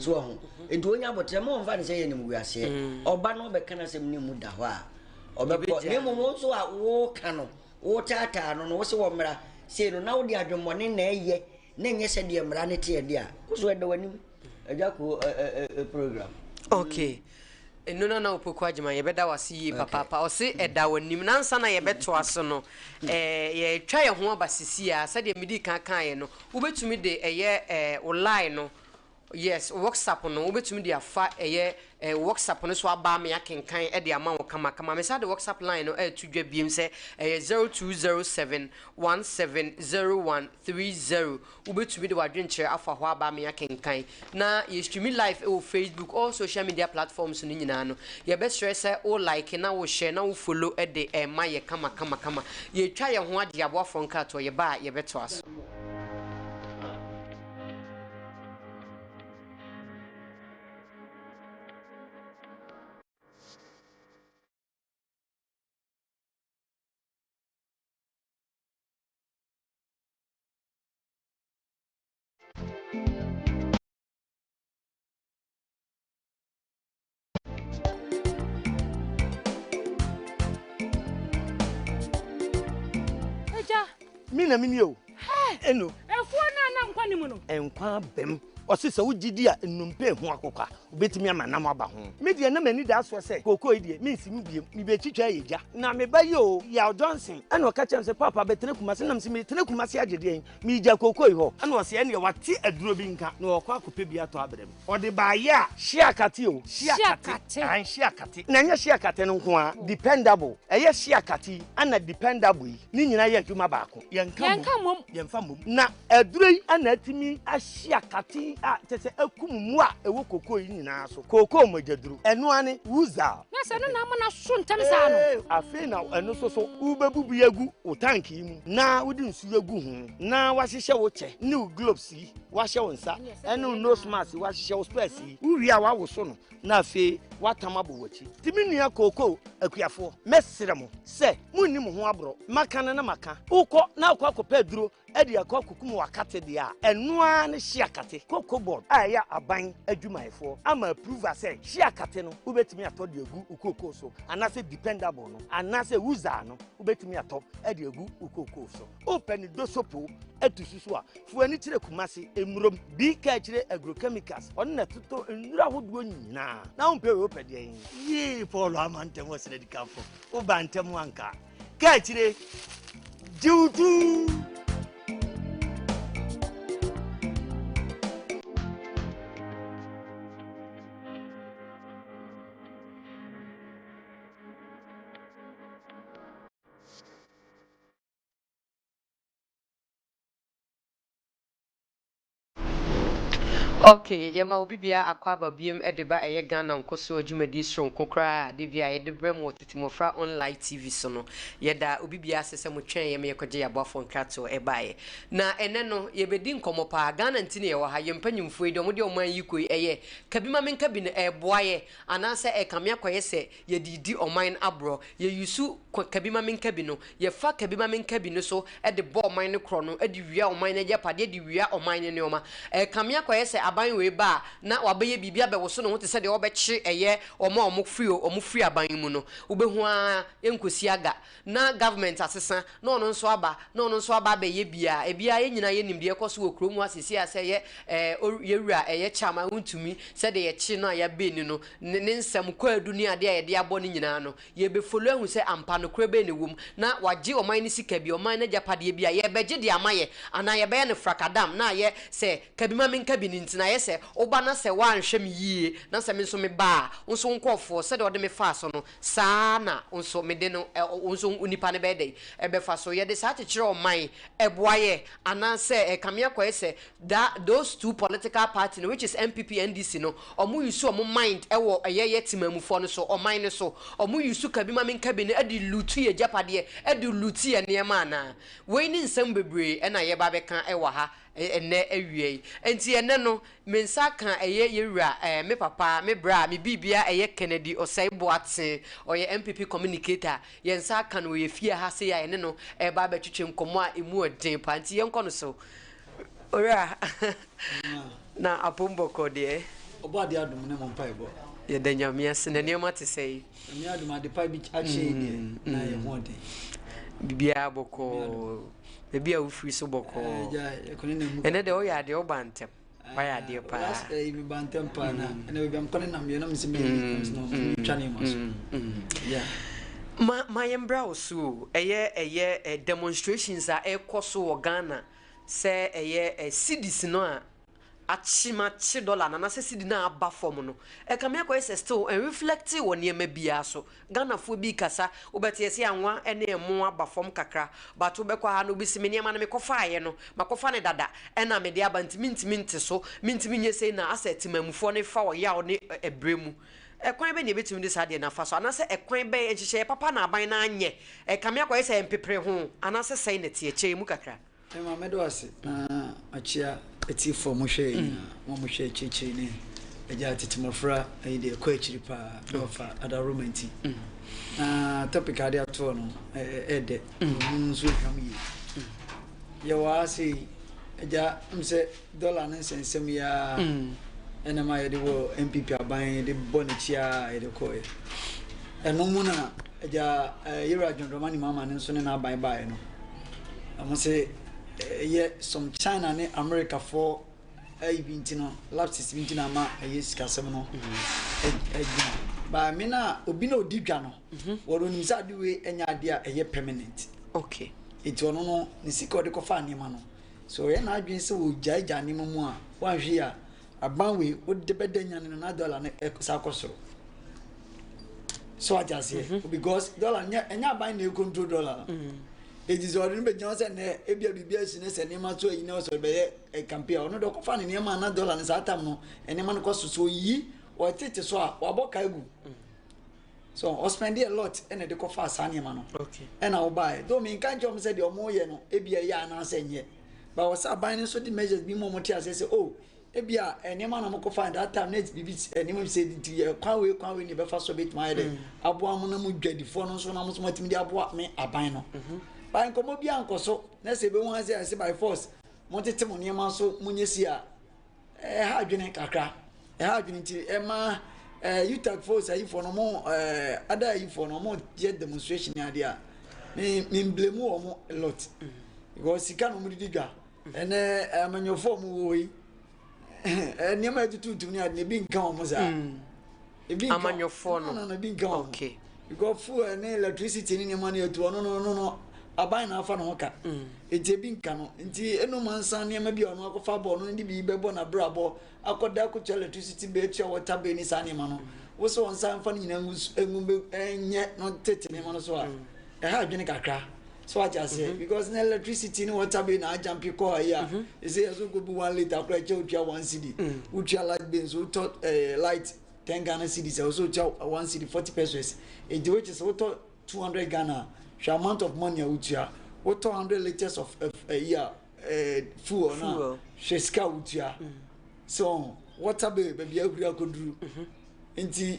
so wɔ ho nti wɔnya abɔtrɛ ma wɔmfa ne sɛ yɛ animguaseɛ. Ɔba no ɔbɛka no asɛm ne mu da hɔ a ɔbɛkɔ, na mmom wo nso a woka no wotaataa no no wo sɛ wɔ mmara sei no na wode adwemmɔne na ɛyɛ na ɛnyɛ sɛ deɛ mmara no teɛ deɛ a wo so ɛda w'anim agya ko program. Okay, ɛno no na Opoku Agyemang yɛbɛda wo ase yie papaapa. Ɔse ɛda w'anim nansa na yɛbɛtoa so no, yɛtwa yɛn ho aba sisi a sɛdeɛ medii kan kaeɛ no, wobɛtumi de ɛyɛ wo line no, yes, WhatsApp no, wobɛtumi de afa ɛyɛ WhatsApp no so aba me akenkan de ama wo kamakama. Me sa de WhatsApp line no ɛto dwa biem sɛ ɛyɛ 0207 170130. Wobɛtumi de w'adwenkyerɛ afa hɔ aba me akenkan. Na yɛ stream live wɔ Facebook, all social media platforms no nyinaa no. Yɛbɛsrɛ sɛ wo like na wo share na wo follow de ɛma yɛ kama kama kama. Yɛtwa yɛn ho agye aboafoɔ nkratoɔ, yɛba a yɛbɛtoa so. Agya. Me na menie o. Eno. Efuo no a na nkwa ni mu no. Nkwa abam. Ɔse sɛ wogye di a nnompe ho akokwa wobɛtumi ama nam aba ho. Me deɛ na m'ani da soɔ sɛ kookoo yi deɛ mensi mu biom, mebɛtwitwa ayɛ gya. Na me ba yi o, Yaw Johnson, ɛna ɔka kyerɛɛ me sɛ Paapa bɛtena Kumasi. Na mese meretena Kumasi agye deɛn? Meregya kookoo yi hɔ. Ɛna ɔse ɛneɛ wate aduro bi nka na ɔrekɔ akɔpɛ bi atɔ abrɛ me. Ɔde baayɛ a, hye akate o, hye akate, ae hye akate. Na ɛnyɛ hye akate no nko ara, dependable, ɛyɛ hye akate yi ɛna dependable yi, ne nyinaa yɛ adwuma baako. Yɛnka mmom, yɛmfa mmom. Na aduro yi ɛna atumi ahye akate yi a kyerɛ sɛ akum mmoa a ɛwɔ kookoo yi nyinaa so. Kookoo mogyaduro, ɛno ara ne Wuzal. Na sɛ ɛno na ama no aso ntɛm saa no. Ee, afei na ɛno nso so wobɛbubu agu wo tank yi mu na wode nsuo agu ho na woahyehyɛ wo kyɛ ne wo gloves yi, woahyɛ wo nsa ɛne wo nose mask, woahyehyɛ wo specs yi. Wowie a woawoso no na afei woatam abɔ w'akyi. Nti me nua kookoo akuafoɔ, mɛsrɛ mo sɛ monni mo ho aborɔ. Maka no na maka. Wokɔ na wokɔ akɔpɛ aduro de akɔ akɔkum w'akate deɛ a, ɛno ara ne hye akate. Cocoa Board a ɛyɛ aban adwumayɛfoɔ ama approve sɛ hye akate no wobɛtumi atɔ de agu wo kookoo so, anaasɛ dependable no anaasɛ wuzaa no wobɛtumi atɔ de agu wo kookoo so. Wopɛ ne dosopo atu so so a, fo ani kyerɛ Kumase Mmurom bi ka akyire agrochemicals, ɔno na ɛtotɔ nnuro ahodoɔ nyinaa. Na wompɛ wei wopɛ deɛn? Yee Paul ama ntɛm wɔ srɛdikafo woba ntɛm anka ka akyire gye wo tu. Ok, yɛma obi biara akwaaba biom de ba ɛyɛ Ghana nkɔsoɔ dwumadie soronko koraa a da biara yɛde brɛ mo wɔ Tete Mmɔfra Online TV so no. Yɛda obi biara ase sɛ mo twɛn yɛn ma yɛkɔgye yɛn aboafoɔ nkratoɔ ɛbaeɛ. Na ɛnɛ no yɛbɛdi nkɔmmɔ paa. Ghana nti na yɛwɔ ha. Yɛn mpanyinfoɔ yi deɛ wɔde ɔman yi kɔ yi ɛyɛ ka bi ma menka bi no ɛreboa yɛ anaasɛ ɛrekame akɔyɛ sɛ yɛde redi ɔman no aborɔ. Yɛ use ka bi ma menka bi no, yɛfa ka bi ma menka bi no so de bɔ ɔman no korɔno, de wia ɔman no agyapadeɛ, de wia ɔman no nneɛma. Ɛrekame akɔyɛ sɛ aban wei ba a, na wabɛyɛ biribi abɛwoso ne ho te sɛ deɛ ɔrebɛkye ɛyɛ wɔn a wɔfiri wɔfiri aban mu no. Wobɛhu ara ɛnkɔsi aga na government asesa, na ɔno nso aba, na ɔno nso aba abɛyɛ bi a, ebiara yɛn nyinaa yɛnim deɛ ɛrekɔ so wɔ kurom ha seesei a sɛ ɛyɛ ɛɛ yɛn wura ɛyɛ Kyama wontumi sɛdeɛ yɛkye no a yɛabɛn no, ne ne nsɛm kwaadu ne adeɛ a yɛde abɔ no nyinaa no, Yɛrebɛfollow ahu sɛ ampa nokorɛ bɛn na ɛwɔ mu, na wagye ɔman no sika bi, ɔman no agyapadeɛ bi a, yɛrebɛgye de ama yɛ, anaa yɛbɛyɛ no frakadam, na ayɛ sɛ ka bi ma menka bi no nti, na ayɛ sɛ woba na sɛ woanhwɛ me yie, na sɛ me nso meba a, wo nso wo nkurɔfoɔ, sɛdeɛ wɔde me faa so no, saa ara na wo nso mede no, wo nso wo nipa no bɛyɛ dɛn? Ɛbɛfa so. Yɛde saa kyekyere ɔman, ɛboa yɛ, anaasɛ ɛkame akɔyɛ sɛ That those two political party no which is NPP NDC no ɔmo use ɔmo mind ɛwɔ ɛyɛ yɛ temamufoɔ no so ɔman no so ɔmo use ka bi ma menka bi no ɛde loot yɛ agyapadeɛ ɛde loot yɛ nneɛma anaa? Wei ne nsɛm bebree ɛna yɛba abɛka ɛwɔ ha ɛnɛ awia yi ɛnti ɛnɛ no me nsa aka ɛyɛ yɛ wura ɛɛ me papa me bra me biribia ɛyɛ Kennedy Osei Boateng ɔyɛ NPP communicator yɛn nsa aka no wɔ yɛ fie ha sei a yɛne no ɛɛba abɛtwetwe nkɔmmɔ a ɛmu ɔden paa nti yɛnkɔ no so. Owura, na apom bɔkɔɔ deɛ. Ɔbɔ adeɛ adom ne mo mpaebɔ. Yɛda Nyame ase na nneɛma te sɛn? Nyame adom adepa bi akyɛ yi deɛ na yɛ ho ɔden. Biribiara bɔkɔɔ. Baabi a wofiri so bɔkɔɔ. Ɛnɛ deɛ woyɛ adeɛ woba ntɛm. Wayɛ adeɛ paa. Last ɛyi mi ba ntɛm paa na ɛnɛ baabi a mekɔ ne nam yɛ na mesɛ meyɛ late na metwa ne ma so. Yeah. Ma ma yɛn bra wo so o. Ɛyɛ ɛyɛ demonstrations a ɛrekɔ so wɔ Ghana sɛ ɛyɛ cedis no a akye ma kye dollar no anaasɛ cedi no a aba fam no, ɛkame akɔyɛ sɛ still ɛnreflecte wɔ nneɛma biara so. Ghanafoɔ bi rekasa, wobɛte yɛse anwa ne ɛmo aba fam kakra, but wobɛkɔ ha no obi se me nneɛma no mekɔfaeɛ no, makɔfa no dada ɛna mede aba nti mentumi nte so, mentumi nyɛ sei na asɛ temanmufoɔ no fa ɔyaw ne ɛbrɛ mu. Ɛkwan bɛn na yɛbɛtumi de saa adeɛ no afa so anaasɛ ɛkwan bɛn, nhyehyɛeɛ papa na aban no anyɛ, ɛkame akɔyɛ sɛ ɛmpepere ho anaasɛ sɛn na ɛteɛ? Kyerɛ yɛn mu kakra. Emma, mɛda wo ase na makyia atiefo a wɔhwɛ yɛn nyinaa, wɔn a wɔhwɛ akyirikyiri ne agya tete mmɔfra ayi deɛ ɛkɔ akyiri paa na wɔfa adaworoma nti. Na topic a ade atoɔ no ɛɛdɛ, ɔmu nso ɛhwam yie. Yɛwɔ ha sei, agya m sɛ dɔla ne nsɛnsɛm yi ara ɛna ma yɛde wɔ NPP aban yɛde bɔ n'akyi a yɛde kɔɛ. Ɛno mu na agya Yɛwura John Dramani Mahama no nso ne n'aban baeɛ no. Wɔn se ɛyɛ some China ne America foɔ ayi bi nti no lapses bi nti na ama ɛyɛ sikasɛm no agyina. But me na obi na odi dwa no wɔn onim sɛ ade wei ɛnyɛ ade a ɛyɛ permanent. Okay. Nti ɔno no ne sika ɔde kɔfa nneɛma no so ɔyɛ n'adwene sɛ ɔgyaegya nneɛma mu a wanhwɛ yi a aban wei wode bɛda nyane no na dollar no ɛsa akɔ soro. So ate aseɛ mhm. because dollar nyɛ ɛnyɛ aban na ɛcontrol dollar no. Mm. Eti sɛ ɔde no bɛgyina hɔ sɛ nnɛ ebia biribi asi ne sɛ nneɛma so ayi na ɔsɛ ɔde bɛyɛ campaign a ɔno de ɔkɔfa ne nneɛma na dollar no saa tam no nneɛma no kɔ so so oyi ɔtete so a wabɔ ka agu. Mm. So ɔspɛnde a lot ɛna ɛde kɔfa saa nneɛma no. Ɛna ɔbaeɛ. Though menka nkyerɛ wɔn sɛ deɛ wɔyɛ no ebia ɛyɛ anaasɛ ɛnyɛ. But wɔ sɛ aban no nso de measures bi mu a wɔte aseɛ sɛ oh ebia nneɛma na mokɔfa at that time na biribi nneɛma bi sɛ nti yɛ kwan wei kwan wei na ɛbɛfa so bɛtumi ayɛ dɛ mm. aboa mo na mo dwadifoɔ no nso na mo nso moatumi de aboa me aban no mhm. ba nkɔmmɔ bi ankɔ so na sɛ ɛbɛhu ase a ɛsɛ by force montete mo nneɛma so monyɛ si a ɛha adwene kakra ɛha adwene nti ɛma ɛɛ utag force ayifoɔ no mo ɛɛ ada ayifoɔ no mo yɛ demonstration ne adeɛ a me me mblemu wɔn a lot mm. because sika na wɔn didi dwa. Ɛnɛ amanyɔfoɔ a wɔwɔ yi nneɛma a ɛtututu ne ade ebi nka wɔn saa. Mm. Ebi nka amanyɔfoɔ no. No no ebi nka wɔn. Okay. Because fuel ne electricity ne nneɛma no etu ɔno no no no aban na afa ne ho ka. Mm. Eti ebi nka no nti enum ansa nneɛma bi a ɔno akɔfa bɔ ɔno de bi bɛbɔ n'abrabɔ akɔda akɔtua electricity bill atua water bill ne saa nneɛma no. Wosɛ wɔn nsa nfa ne nyinaa ngu ngu bɛ ɛnyɛ no tete nneɛma no so a ɛha adwene kakra. So wate aseɛ? Because na electricity ne water bill na agyampe kɔ ha yi a, ɛsɛ yɛ so kɔbu 1 litre koraa ɛkyɛ wotua 1 cedi. Wotua light bill nso, wotɔ light 10 Ghana cedis a, wo sɛ wotua 1 cedi 40 pesewas. Nti which is wotɔ 200 Ghana a, hwɛ amount of money a wotua. Wotɔ 100 litres of ɛyi a fuel no a, Fuel. hwɛ sika a wotua. So water bill, baabi a ahuri akɔduru. Nti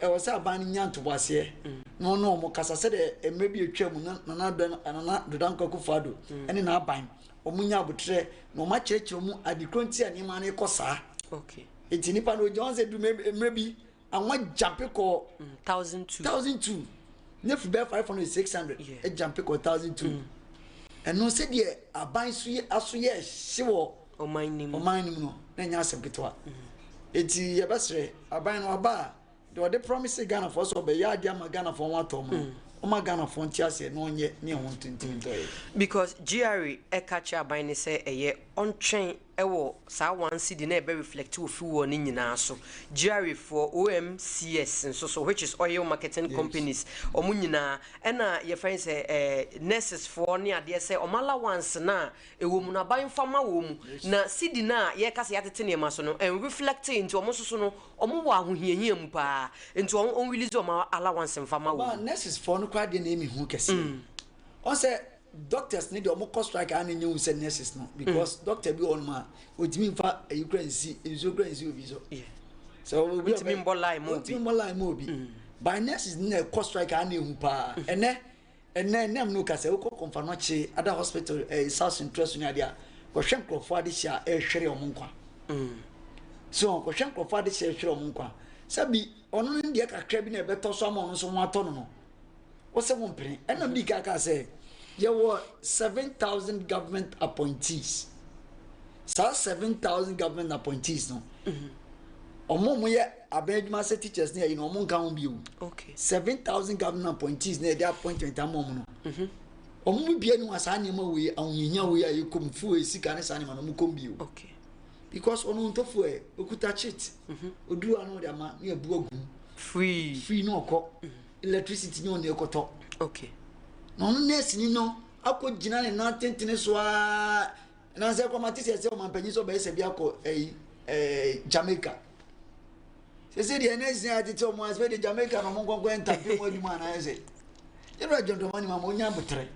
ɛwɔ sɛ aban no nya ntoboaseɛ na ɔne ɔmo kasa sɛdeɛ mmerɛ bi atwa mu na Nana Addo Dankwa Akufo-Addo ɛne n'aban ɔmo nya abotrɛ na ɔmo akyerɛkyerɛ mu adekoro nti a nneɛma no kɔ saa. Nti nipa no ogyina hɔ sɛ du mmerɛ bi anwa jumpe kɔ 1,200. 1,200 ne fi bɛyɛ 500, 600, ɛjumpe kɔ 1,200. Ɛno sɛdeɛ aban so yɛ aso yɛ ɛhye wɔ ɔman nim. Ɔman no mu no na ɛnyɛ asɛm ketewa. Eti yɛbɛsrɛ aban no aba a, deɛ ɔde promise Ghanafoɔ sɛ ɔbɛyɛ adeɛ ama Ghanafoɔ ho atɔ ɔmo no, ɔma Ghanafoɔ nte aseɛ na ɔnyɛ ne ɛho ntontimi ntɔyɛ. Because GRA ɛka kyerɛ aban ne sɛ ɛyɛ ɔntwɛn ɛwɔ saa 1 cedi na ɛbɛ reflect wɔ fuel no nyinaa so. GRA foɔ, OMCs nso so, which is oil marketing companies, ɔmo nyinaa ɛna yɛfrɛ sɛ nurses foɔ ne adeɛ sɛ ɔmo allowance na ɛwɔ mu no, aban fa ma wɔ mu na cedi na yɛka sɛ yɛatete nneɛma so no ɛn reflect. Nti ɔmo nso so no, ɔmo wɔ ahohiahia mu paa, nti ɔmo ɔn release ɔmo allowance mfa ma wɔ mu. Nurses foɔ no koraa deɛ na ɛmi hu kɛseɛ. Ɔn sɛ doctors ne deɛ, ɔmo kɔ strike a, na nye hu sɛ nurses no, because doctor bi wɔ hɔnom a otumi nfa eyi kura nsi nsuo kura nsi obi so sɛ obi Ntumi mbɔ line ma obi. Ntumi mbɔ line ma obi. By nurses ne na ɛkɔ strike a, na ehu paa. Ɛnɛ ɛnɛ mu no kasa, wokɔ Komfo Anokye ada hospital, South Central so ne adeɛ a, kɔhwɛ nkurɔfoɔ ade hyɛ a ɛrehwere ɔmo nkwa so. Kɔhwɛ nkurɔfoɔ ade hyɛ ɛrehwere ɔmo nkwa sɛbi ɔno ne deɛ kakra bi na ɛbɛtɔ so ama ɔno nso ho atɔ no. Wɔsɛ ho mpene ɛnam di kaka sɛ yɛwɔ 7,000 government appointees. Saa 7,000 government appointees no, ɔmo a ɔmo yɛ aban adwuma sɛ teachers ne ayi no, ɔmo nka ho bio. 7,000 government appointees na yɛde appointment ama ɔmo no, ɔmo mu bia ni wa saa nneɛma wei, ahohiahia wei a yɛkɔm fuel sika ne saa nneɛma no, ɔmo kɔm bio because ɔno ntɔfo ɛ okuta chit oduru ano de ama ne abu agu mu. Free. Free na ɔkɔ electricity ne ɔne ɛkɔtɔ. Na ɔno nurse ni no akɔ gyina ne nan tentene so aa na sɛ kɔma te sɛ ɔmampanyin sɛ ɔbɛyɛ sɛ bi akɔ ɛyi Jamaica sese deɛ nurse ni atete ɔmo asɛ de Jamaica na ɔmo nkɔnkɔ ntampe mu adwuma anaa sɛ yɛrɛ John Dramani Mahama onya abotrɛ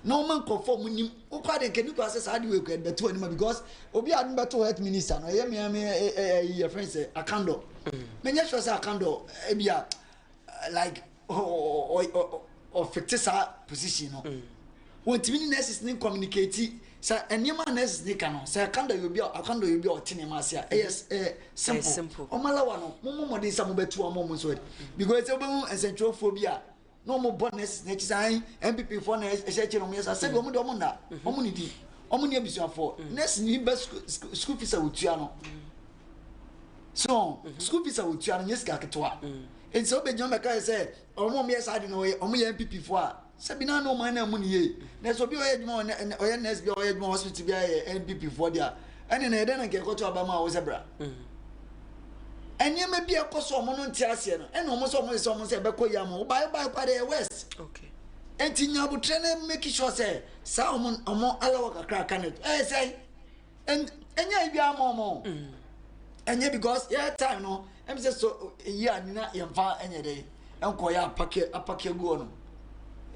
na ɔma nkɔfɔ ɔmo nim wokɔ ade nkɛ nipa sɛ saa de wei kɔ ɛbɛto anim a, because obi a ade bɛto health minister no, ɛyɛ mmea me ɛyi yɛ fɛn sɛ Akandoh. Menyɛ sure sɛ Akandoh ebi a like ɔfite saa position no. Wɔntumi ne nurses ne communicate sɛ nneɛma a nurses ne ka no sɛ Akandoh yɛ obi a, Akandoh yɛ obi a ɔte nneɛma ase a, ɛyɛ simple. Ɔmo alawa no, mo mo mmɔden sɛ mo bɛtu ɔmo nso ɛde because sɛ wobɛhu nsɛntwerɛfoɔ bi a na ɔmo bɔ nurses n'akyi sɛ ayi NPP foɔ na ɛhyɛ akyi na ɔmo yɛ sa sɛbi ɔmo de ɔmo nna ɔmo ne di ɔmo ne abusuafoɔ. Nurse ni bɛ school fees a wotua no so, school fees a wotua no nyɛ sika ketewa. Nti sɛ wobɛgyina bɛka yɛ sɛ ɔmo a ɔmo yɛ saa de no ɔmo yɛ NPP foɔ a, sɛbi na ɔman na mu ne yie. Na sɛ obi a ɔyɛ adwuma wɔ ɔyɛ nurse bi a ɔyɛ adwuma wɔ hospital bi a yɛ NPP foɔ deɛ a, ɛne na yɛdɛ na nka ɛkɔto aba ma a wɔsɛ bra nneɛma bi a ɛkɔ so ɔmo no nte aseɛ no, ɛna ɔmo sɛ ɔmo sɛ ɛbɛkɔ yi ama ɔbaayɛ ɔbaayɛ kɔ adeɛ west. Nti nyabotrɛ ne make sure sɛ saa ɔmo alawa kakra aka no ɛyɛ sɛ ɛnyɛ yi bi ama ɔmo ɛnyɛ because yɛ time no ɛm sɛ so yi a nina yɛmfa ɛnyɛ dɛ ɛnkɔ yɛ apake apake agu hɔ no.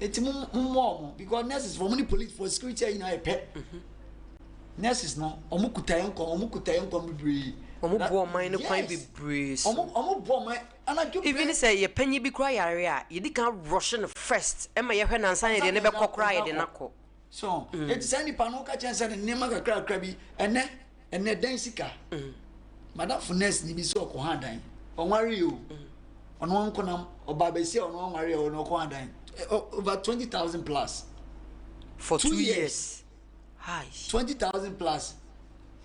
Eti mo mo mɔ ɔmo because nurses fo, ɔmo ne police for security ayi na ayɛ pɛ. Nurses no, ɔmo kuta yɛn nkɔm, ɔmo kuta yɛn nkɔm bebree. Ɔmo boa ɔman no kwan bebree so. Ɔmo boa ɔman anadwo. Even sɛ yɛ panyin bi kora yare a, yɛdi kan rush no first ɛma yɛhwɛ nansa yɛde ne bɛkɔ koraa, yɛde n'akɔ. So eti saa nipa no ka kyɛn sɛ ne nneɛma kakra kakra bi ɛnɛ dan sika. Madamfo nurse ni bi sɛ ɔkɔ ha dan, ɔnware yi o, ɔno nkonam ɔba abɛsi a ɔno ɔnware a, ɔno ɔkɔ ha dan over 20,000 plus. For 2 2 years. Years. Hi. 20,000 plus.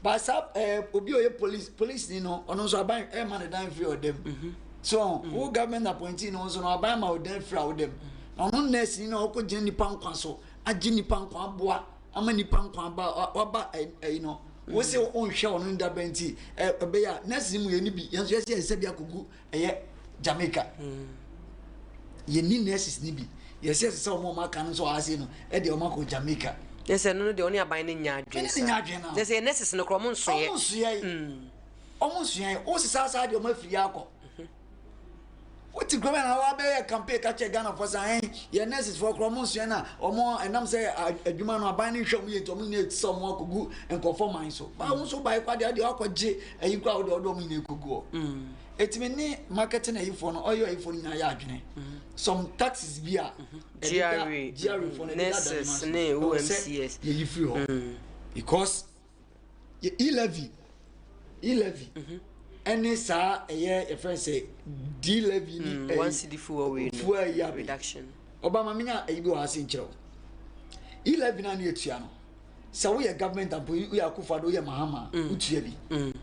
Baasa obi a ɔyɛ police ni no, ɔno nso aban ɛma ne dan firi ɔdɛm so. Wo government appointee no nso no, aban ma ɔdan firi a ɔdɛm. Na ɔno nurse ni na ɔkɔ gyina nipa nkwa so, agye nipa nkwa, aboa ama nipa nkwa aba waba ɛyi no, wosi ɔnhwɛ ɔno ne daba. Nti ɛbɛyɛ a nurse mu yɛ ni bi yɛn nso yɛsɛ yɛsɛ bi akɔgu ɛyɛ Jamaica. Yɛnni nurses no bi. Yɛsɛ ɛsɛ sɛ wɔn a wɔaka no nso wɔ ha sei no de wɔn akɔ Jamaica. Ne sɛ ɛno no deɛ ɔne aban no nyɛ adwene saa. Ɛne ne nyɛ adwene na. Ne sɛ yɛ nurses no korɔ ɔmo nsoyɛ. Ɔmo nsoyɛ. Ɔmo nsoyɛ. Wo sesa saa deɛ ɔmo afiri akɔ. Wote kurom na wabɛyɛ campaign ka kyerɛ Ghanafoɔ sɛ ɛn yɛ nurses foɔ korɔ ɔmo nsoyɛ na ɔmo ɛnam sɛ adwuma no aban no nhwɛ ɔmo yie nti ɔmo nyinaa ti sɛ ɔmo akɔgu nkurɔfoɔ man so. Baa wo nso bae kwa deɛ deɛ wakɔgye ayi kɔ a wode ɔde ɔmo nyinaa kɔgu hɔ. Eti me ne marketing ayifoɔ no ɔyɛ ayifoɔ no nyinaa yɛ adwene. Some taxes bi a GRA, GRA foɔ no ɛdeda nurses ne OMCS yɛyi firi hɔ because e-levy e-levy ɛne saa ɛyɛ yɛfrɛ sɛ d-levy ni one cedi fuel wei no fuel yi abe reduction. Ɔba ma menya ayi bi wɔ ha se nkyerɛ wo. E-levy na ne yɛtua no, sɛ woyɛ government employee, woyɛ Akufo-Addo, woyɛ Mahama, wotua bi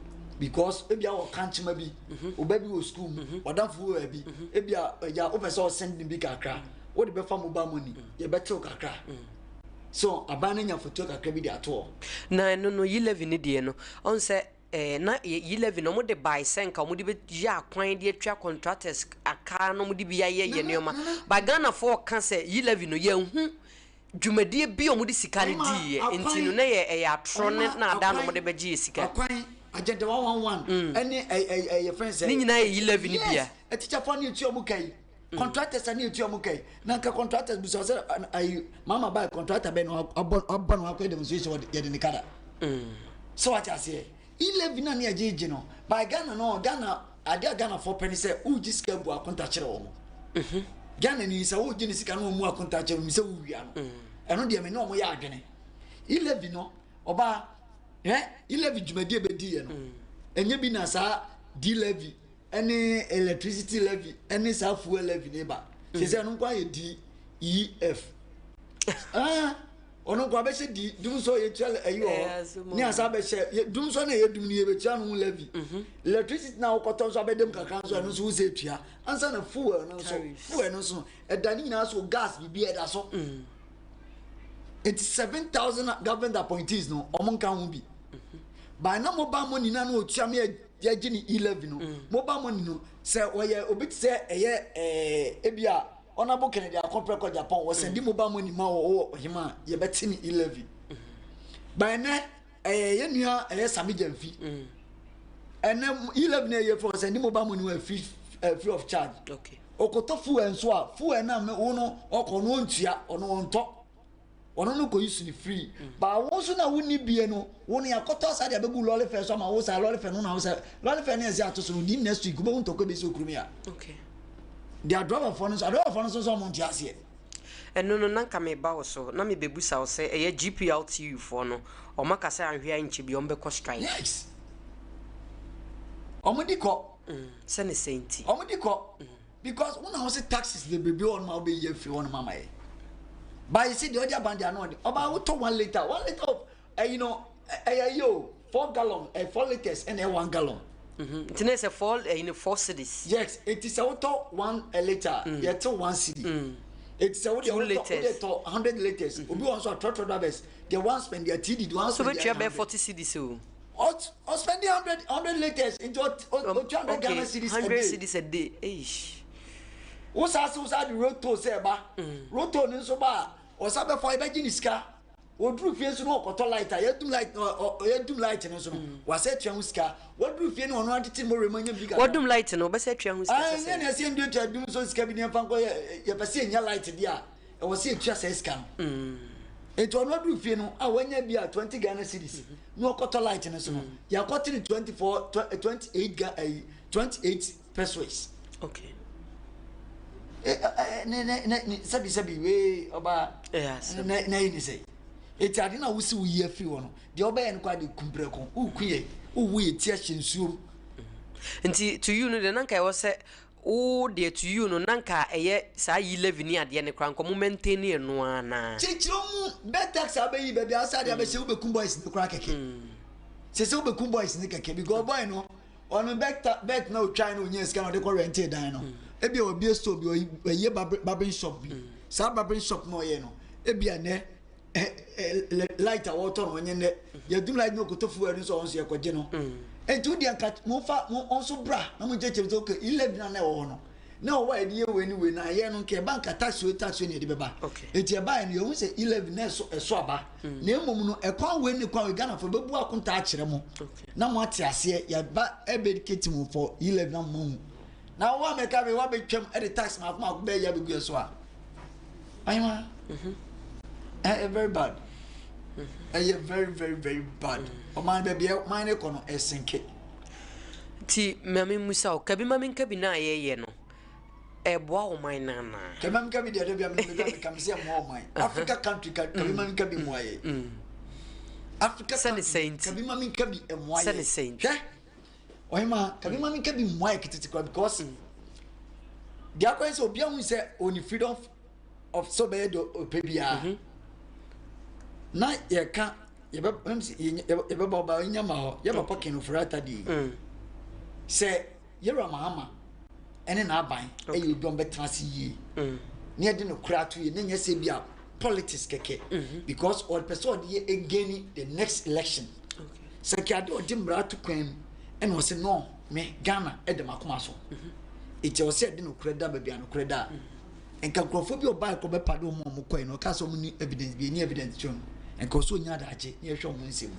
because ebi awɔ kankyema bi, ɔba bi wɔ school mu, ɔdamfo wɔ baabi, ebi a ɛgya wopɛ sɛ ɔsend ne bi kakra, wode bɛfa mobile money, yɛbɛtew kakra. So aban no nya fotuo kakra bi de ato hɔ. Na ɛno no e-levy ne deɛ no ɔn sɛ na e-levy no ɔmo de bae sɛ nka ɔmo de bɛyɛ akwan de atua contractors aka na ɔmo de bi ayɛ yɛ nneɛma, but Ghanafoɔ ka sɛ e-levy no yɛnhu dwumadie bi a ɔmo de sika no diiɛ, nti no na yɛ ɛyɛ atorɔ ne na ada na ɔmo de bɛgye yɛ sika. Akwan Agenda 111 ɛne ɛyɛ fɛn sɛ ne nyinaa yɛ e-levy no bia. Yes, atikyafoɔ ne etua ɔmo ka yi, contractors ne etua ɔmo ka yi, na nka contractors bisa sɛ ayi mama baa contractor bɛn na abɔ abɔ na wakɔ demonstration wɔ yɛde ne kada sɛ wate aseɛ. E-levy na ne yɛgye gye no by Ghana no, Ghana adeɛ a Ghana fɔ pɛ ne sɛ wogye sika bu akonta kyerɛ wɔn. Ghana ni sɛ wogye ne sika na wɔn mu akonta kyerɛ wɔn sɛ wowia no, ɛno deɛ me ne wɔn yɛ adwene. E-levy no ɔbaa ɛ e-levy dwumadie bɛdi yɛ no, ɛnyɛ bi na saa d-levy ɛne electricity levy ɛne saa fuel levy ne ba sɛ sɛ ɛno nko ayɛ d e f, ah, ɔno nko abɛhyɛ di dum sɔ yɛtua ayi wɔ hɔ ne asa abɛhyɛ dum sɔ na ɛyɛ dum no yɛbɛtua no ho levy, electricity na wokɔtɔ nso abɛdam kakra nso, ɛno nso wo sɛ etua ansa na fuel no nso, fuel no nso ɛda ne nyinaa so, gas biribi ɛda so. Nti 7,000 government appointees no ɔmo nka ho bi by na mobile money na no otua me yɛgye ne e-levy no. Mobile money no sɛ ɔyɛ obi te sɛ ɛyɛ ebi a Honourable Kennedy Akɔprɛkɔ Japan wɔsɛnde mobile money ma wɔ ɔhema a yɛbɛte ne e-levy by nɛ ɛyɛ yɛ nua ɛyɛ Sami Gyamfi ɛnɛ e-levy na ɛyɛ fɛ ɔsɛnde mobile money wɔ free of charge. Ɔkɔtɔ fuel nso a fuel na wo no ɔkɔ no ɔntua, ɔno ɔntɔ, ɔno no kɔ yi su ne free ba wo nso na wonni bie no, wo no yɛakɔtɔ asa de abɛgu lorry fare so ama wo. Saa lorry fare no na wo sɛ lorry fare no yɛsɛ ato so no di next week wobɛhu ntɔkwa bi sɛ okurum ya de adrɔbafoɔ no nso, adrɔbafoɔ no nso nso ɔmo nte aseɛ. Ɛno no na nka meba wo so na mebɛbusa wo sɛ ɛyɛ GPRTU foɔ no ɔmo aka sɛ anhwɛ a nkyɛ bi ɔmo bɛkɔ strike. Yes, ɔmo di kɔ. Sɛ ne sɛ nti. Ɔmo di kɔ because wọn na wọn sɛ taxes bebrebe wɔ nom a wobɛyi afiri hɔ nom ama yɛ báyìí sɛ deɛ ɔde aban deɛ ano ɔde ɔbaa wotɔ 1 litre, 1 litre of ɛyi no ɛyɛ yi o, 4 gallon, 4 litres ɛna ɛyɛ 1 gallon. Nti ne sɛ four ɛyi no 4 cedis. Yes, eti sɛ wotɔ 1 litre, yɛte 1 cedi. Eti sɛ wode Two wotɔ litres. wode tɔ 100 litres, obi wɔ nso a trɔtrɔ drivers deɛ one spend deɛ td deɛ one So spend bɛtua deɛ bɛyɛ 40 cedis o. Ɔt ɔspend 100 litres nti ɔt ɔtua 100 Ghana cedis a 100 day. Cedis a day, eish. Wosa se wosa de road toll sɛ ɛba road toll no nso ba a ɔsa bɛfa ɛbɛgye ne sika. Wɔduru fie nso no ɔkɔtɔ light a yɛdum light no, yɛdum light no nso no wasɛ atua ho sika. Wɔduru fie no ɔno atete mo rema nya bi kakra. Wɔdum light no wɔbɛsɛ atua ho sika. Ah, sɛ nyɛ na ɛsɛ yɛn tua dum so sika bi ne yɛmfa nkɔ yɛ yɛpɛ sɛ yɛnya light deɛ a ɛwɔ sɛ yɛtua saa sika no. Nti ɔno aduru fie no a wanya bi a 20 Ghana cedis na ɔkɔtɔ light no so no yɛakɔte ne 24, 28 ga ayi 28 pesewas. Ne ne ne ne sɛbi sɛbi wei ɔbaa Ɛyɛ asɛm. Na na yi ne sɛ eti ade na wosi wo yi afiri hɔ no deɛ ɔbɛyɛ no kɔ ade kumprɛko woku yɛ wowu yɛ ti ahyɛ nsuom. Nti to you no deɛ na nka ɛwɔ sɛ wo deɛ to you no na nka ɛyɛ saa e-levy ne adeɛ ne koraa nka ɔmo maintain ɛno ara naa. Kyerɛkyerɛ mu bɛɛ tax a wobɛyi baabi a asa de abɛhyɛ wobɛkum boys ne koraa kɛkɛ sɛ sɛ wobɛkum boys ne kɛkɛ because boy no ɔno bet bet na otwa no onya sika na ɔde kɔ rent dan no. Ebi a obie store bi ɔyɛ barbering shop bi, saa barbering shop na ɔyɛ no ebi a nɛ light a wɔtɔ no ɔnyɛ nɛ yɛdum light na okoto fuel no nso ɔno nso yɛkɔgye no. Nti wo deɛ nka momfa mo nso bra na mo nkyɛnkyɛn sɛ okay, 11 na na ɛwɔ hɔ no. Na ɔwɔ a yɛde yɛ wei ne wei na yɛn no nka ɛba nka tax wei tax wei na yɛde bɛba. Eti ɛbaeɛ no yɛhu sɛ e-levy na ɛso ɛso aba. Mm. Na mmom no ɛkwan wei ne kwan wei Ghanafoɔ bɛbu akonta akyerɛ mo. Na mo ate aseɛ yɛba ɛbɛdikati mo for e-levy na mo ahu. Na wo a mɛka wei wabɛtwam ɛde tax mako mako bɛyɛ abɛgu yɛ so a. Ayiwa. Mhm. Ɛyɛ very bad. Mhm. Ɛyɛ very very very bad. Mm. Ɔman baabi ɔman ne kɔ no ɛsenke. Nti ma memmisa wo, kabi ma menka bi no a yɛyɛ no, ɛboa ɔman no anaa? Kabi ma menka bi deɛ da bia mede meka me sɛ ɛmmoa ɔman. Africa country kabi ma menka bi mmoa yɛ. Mm. Africa country kabi ma menka bi mmoa yɛ. Sɛne sɛ nti. Hwɛ, ɔhema kabi ma menka bi mmoa yɛ ketete kora because mm. deɛ akɔyɛ sɛ obi ahu sɛ ɔni freedom of sɛ ɔbɛyɛ deɛ ɔpɛ biara. Mm-hmm. Na yɛka yɛbɛba ɔba nya ma hɔ yɛ papa Ken Ofori-Atta deɛ mm. sɛ yɛwura Mahama ɛne n'aban ɛyɛ obi ɔn bɛtena ase yie mm. ne yɛde no kora ato yie ne nyɛ sɛ bi a politics kɛkɛ mm-hmm. because ɔpɛ sɛ ɔde yɛ again the next election sɛ kɛ ade ɔde mmara ato kwan mu ɛna ɔsɛ no me Ghana ɛda m'akoma so mm-hmm. eti ɔsɛ ɛde no kora da baabi a no kora da mm. Nka nkurɔfoɔ bi ɔbaeɛ kɔ bɛpa de wɔn a wɔn kɔɛ no ɔka sɛ wɔn ni evidence bi ɛni evidence kyerɛ no nka ɔsɛ onya adagye ne yɛhwɛ wɔn nsɛm mu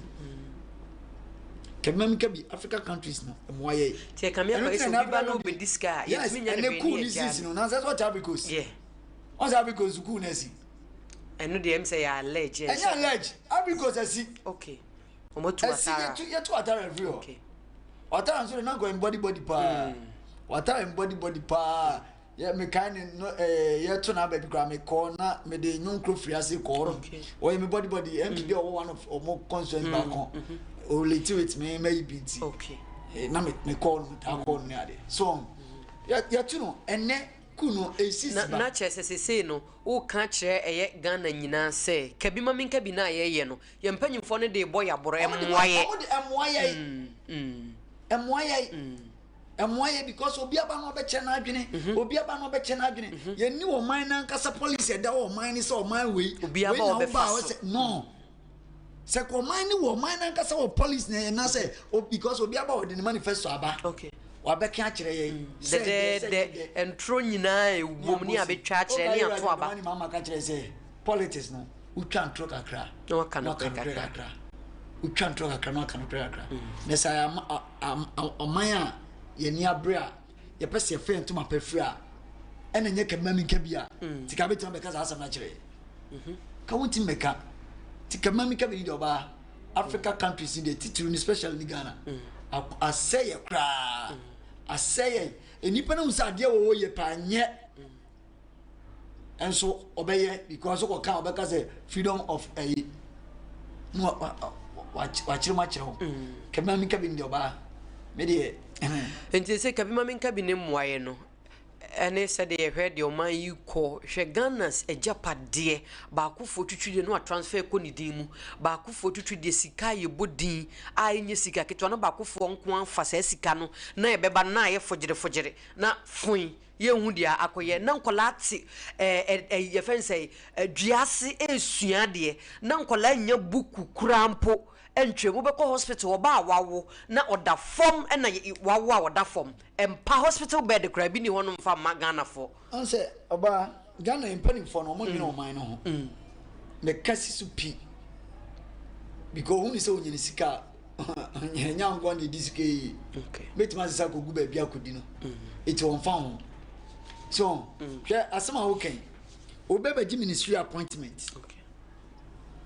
kɛmɛ nka bi Africa countries no ɛmoa yɛ tiɛ kame akɔ sɛ obi ba na obedi sika a yɛtumi nya ne bɛni ɛne ne sisi no na sɛ sɛ ɔkyɛ Ivory Coast ɔsɛ Ivory Coast sukuu na asi ɛno deɛ ɛm sɛ yɛ allege ɛnyɛ allege Ivory Coast asi okay wɔn atu atara ɛsi yɛtu atara afiri hɔ watara nso de nankɔ mbɔdi bɔdi paa watara mbɔdi bɔdi paa. Yɛ mekae ne no ɛɛ yɛto n'aba bi koraa mekɔɔ na mede nnwonkoro firi ase kɔɔ no ɔyɛ me body body MP bi a ɔwɔ one of ɔmo constituency mm, baako mm-hmm. ɔrelate with me mayi bi nti eh, na mekɔɔ no metaa kɔɔ no ne ade so yɛto no ɛnɛ ku no ɛsi si ba na kyerɛ sɛ sesei no woka kyerɛ ɛyɛ Ghana nyinaa sɛ kabi ma menka bi no a yɛyɛ no yɛn mpanyimfoɔ no de bɔ yɛaborɔ ɛmmoa yɛ ɔmo de ɛmmoa yɛ ɛmmoa yɛ Ɛmoa yɛ because obi aba na ɔbɛkyɛ n'adwene mhm. obi aba na ɔbɛkyɛ n'adwene mhm. yɛnni ɔman n'ankasa policy ɛda wɔ ɔman ne sɛ ɔman wei wei na ɔba a ɔsɛ no sɛ kɔ ɔman ne wɔ ɔman n'ankasa wɔ policy na yɛn na sɛ because obi aba ɔde ne manifesto aba wabɛka akyerɛ yɛn mm. sɛ dɛdɛɛdɛ ntoro nyinaa ewom ne abɛtwa akyerɛ ne ato aba. ɔba mama ka kyerɛ sɛ politics no wotwa ntoro kakra na waka no kakra wotwa ntoro kakra na waka no kakra mm. na sɛ ɔman a yɛn ani abere a yɛpɛ sɛ yɛfa yɛn ntoma pa firi a ɛna nyɛ kɛmma mi nka bi a mm. ti ka bɛtumi abɛka saa asɛm no akyerɛ mhm. ka wontumi mɛka ti kɛmma mi nka bi ni deɛ ɔbaa Africa countries ni deɛ titiri ni special ni Ghana mm. asɛ yɛ koraa mm. asɛ yɛ nnipa no hu sɛ adeɛ wɔwɔ yɛ paa nyɛ nso ɔbɛyɛ because ɔkɔ ka ɔbɛka sɛ freedom of ɛyi na wakyerɛ mu akyerɛ wo mm. kabi ma menka bi ne deɛ ɔbaa me deɛ nti sɛ kabi ma menka bi ne mmoaeɛ no ɛne sɛdeɛ yɛhwɛ deɛ ɔman yi kɔ hwɛ Ghana's agyapadeɛ baakofoɔ twitwi deɛ no a transfer kɔ ne din mu baakofoɔ twitwi deɛ sika a yɛbɔ din a ɛnyɛ sika ketewa no baakofoɔ nko afa saa sika no na yɛbɛba na ayɛ fogyere fogyere na foin Yɛnhu deɛ akɔyɛ. Na nkwadaa te ɛɛ ɛ yɛfrɛ no sɛ dua ase resua adeɛ. Na nkwadaa nnya buku koraa mpo ntwam. Wobɛkɔ hospital, ɔbaa a wawo na ɔda fam na wawo a ɔda fam. Mpa hospital bed koraa ebi nni hɔnom mfa mma Ghanafoɔ. Wohu sɛ ɔbaa, Ghana yɛn mpanimfoɔ no wɔn dwene ɔman no ho. Meka si so pi because ohun sɛ onyini sika a ɛnyɛ ankoa na ɛdi sika yie mɛtumi asesa akɔgu baabi akɔdi no ɛti mm. ɔmfa ho so mm. hwɛ asɛm a wokɛn wobɛbɛgye ministry appointment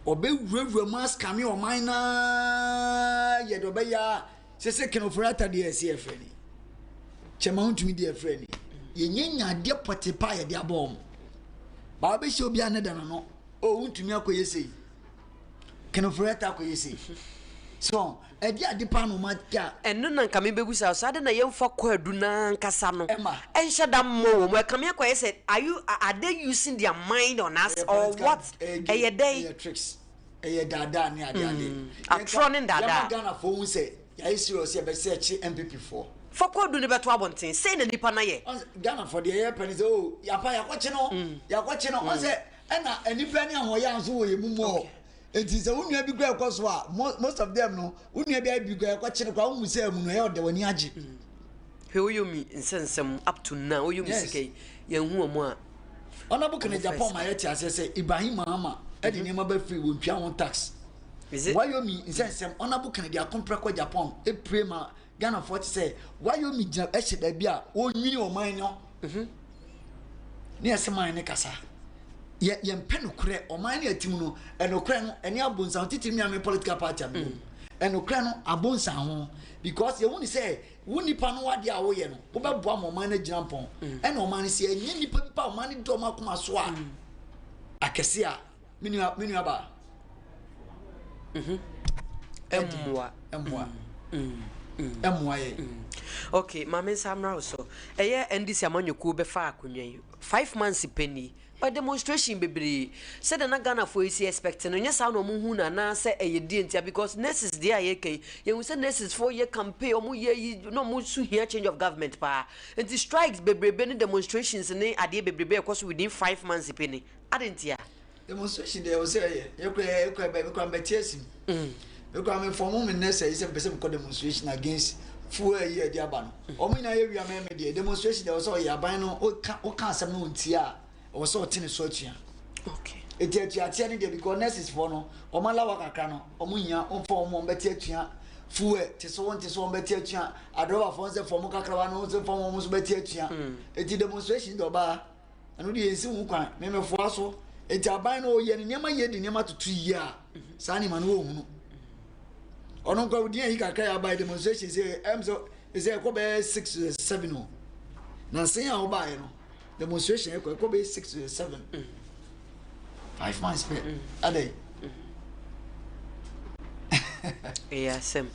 ɔbɛwurawura mu askame ɔman naa yɛde ɔbɛyɛ a sɛ sɛ kenofori atadeɛ ɛsɛ yɛfrɛ ni kyɛma wontumi deɛ ɛfrɛ ni yɛnyɛ nya adeɛ pɔte pa a yɛde abɔ wɔn baa wobɛhyɛ obi a ne da no no o wontumi akɔyɛ sei Kenofori-Atta akɔyɛ sei. So ɛde ade paa na wɔn aka. Ɛno na nka mebɛbusa wo sɛ adɛn na yɛmfa kwaadu no ankasa no ɛnhyɛ da mmɔ wɔn mu ɛkame akɔyɛ sɛ are you are they using their mind on us or what ɛyɛ dɛn. Ɛyɛ tricks ɛyɛ daadaa ne ade ade. Atorɔ ne ndaadaa. Yɛma Ghanafoɔ hu sɛ yɛayɛ serious sɛ yɛbɛsɛ ɛkye NPP foɔ. Fa kwaadu no bɛto abɔnten sei na nipa no ayɛ. Ghanafoɔ deɛ yɛpɛ ne sɛ oh yɛapa yɛakɔkye no yɛakɔkye no ɔn sɛ Ɛna anifere ne ahoɔyaa nso wɔ yɛn mu more. Nti sɛ wo nua bi kura ɛkɔ so a, most of them no, wo nua bi ayɛ bi kura ɛkɔ kyene kura, wo mu sɛ mu no ɛyɛ ɔdɛ w'ani agye. Hwɛ Oyomi nsɛnsɛm up to now Oyomi sika yi yɛn hu wɔn a. Honourable Kenneth Agyapong ma yɛte aseɛ sɛ Ibrahim Mahama de nneɛma ba firi wɔntua ho tax. Wayomi nsɛnsɛm Honourable Kennedy Akompreko Agyapong pue ma Ghanafoɔ te sɛ Wayomi gyina hyɛ baabi a ɔnwini ɔman no ne yɛsɛ man no kasa. Yɛ yɛmpɛ nokorɛ ɔman no atim no ɛnokorɛ no ɛne abonsan titiri mi ame political party a mewɔ mu ɛnokorɛ no abonsan ho because yɛhu ne sɛ Wo nipa no adeɛ a woyɛ no wobɛboa ma ɔman no agyina mpɔn mm. Ɛna ɔman no sɛ ɛnyɛ nipa bi pa ɔman no dɔ ɔmo akoma so a mm. Akɛse a me nua baa mhm. ɛmmoa ɛmmoa mm. Ɛmmoa yɛ. Ok, maame nsa mmra wo so. Ɛyɛ NDC amanyɔkuo bɛfa akonnwa yi 5 months pɛ ni. But demonstration bebree sɛdeɛ na Ghanafoɔ yi si expect no nyɛ saa na wɔn hu no anaasɛ ɛyɛ deɛ ntia because nurses deɛ a yɛka yi yɛhu sɛ nurses foɔ yɛ campaign wɔn yɛ yi na wɔn nso hia change of government paa nti strikes bebrebe ne demonstrations ne adeɛ bebrebe a ɛkɔ so within 5 months pɛ ni ade ntia. Demonstration deɛ ɛwɔ sɛ ɛyɛ yɛkura yɛkura baabi kura mbɛte asi mu mekura me fɔm me nurse ayi sɛ mpɛ sɛ mekɔ demonstration against fuel ayi a ɛde aba no wɔn nyinaa yɛ wia mɛmɛ deɛ demonstration deɛ ɛwɔ sɛ ɔyɛ aban no ɔka ɔka asɛm no ɔntie a ɛwɔ sɛ ɔte ne so atua eti atuateɛ no deɛ because nurses foɔ no wɔn alawa kakra no wɔn hia wɔn fa wɔn wɔn bɛte atua fuel te so wɔn te so wɔn bɛte atua adrɔbafoɔ nsɛ fɔm kakrawa no nso fɔm wɔn nso bɛte atua eti demonstration deɛ ɔbaa. Ɛno deɛ yɛnsi ho kwan. Me mefoa so. Enti aban no ɔyɛ ne nneɛma yie de nneɛma toto yie a, saa nneɛma no wɔnhunu. Ɔno nkwa wodi ayi kakra yɛ aban demonstration sɛ ɛm sɛ sɛ ɛkɔ bɛyɛ 6 to 7 o. Na nsɛn a wɔbaeɛ no demonstration ɛkɔ ɛkɔ bɛyɛ 6 to 7. 5 months pɛ. Adɛn? Ɛyɛ asɛm.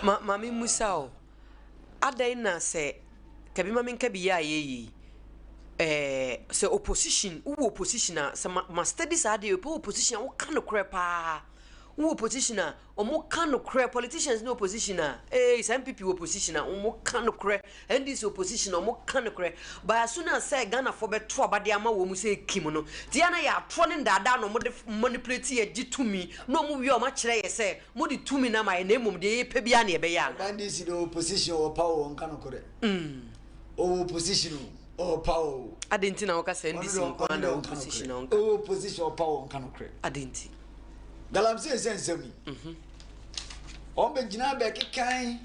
Ma maame musa o. Adɛn na sɛ kabi ma menka bi yɛ a yɛyɛ yi ɛɛ sɛ opposition wowɔ opposition a sɛ ma ma steady saa deɛ wopɛ opposition a woka nokorɛ paa wowɔ opposition a wɔn ka nokorɛ politicians ne opposition a ee sɛ NPP wɔ opposition a wɔn ka nokorɛ NDC opposition a wɔn ka nokorɛ but as soon as sɛ Ghanafoɔ bɛto aba de ama wɔn sɛ ekim no tia na yɛ atorɔ ne ndaadaa na wɔn de manipulate yɛ gye tumi na wɔn wie a wɔn akyerɛ yɛ sɛ mo de tumi no ama yɛ na mmom deɛ yɛpɛ biara na yɛbɛyɛ ana. Ɔba NDC de opposition ɔwɔ power o ɔnka nokorɛ ɔwɔ opposition o ɔwɔ power o. Adɛn nti na woka sɛ NDC nko ara na ɛwɔ opposition a ɔnka. Ɔwɔ opposition ɔwɔ power ɔnka nokorɛ. Adɛn nti. Galamsey sɛ nsɛm yi wɔn bɛ gyina bɛ kekan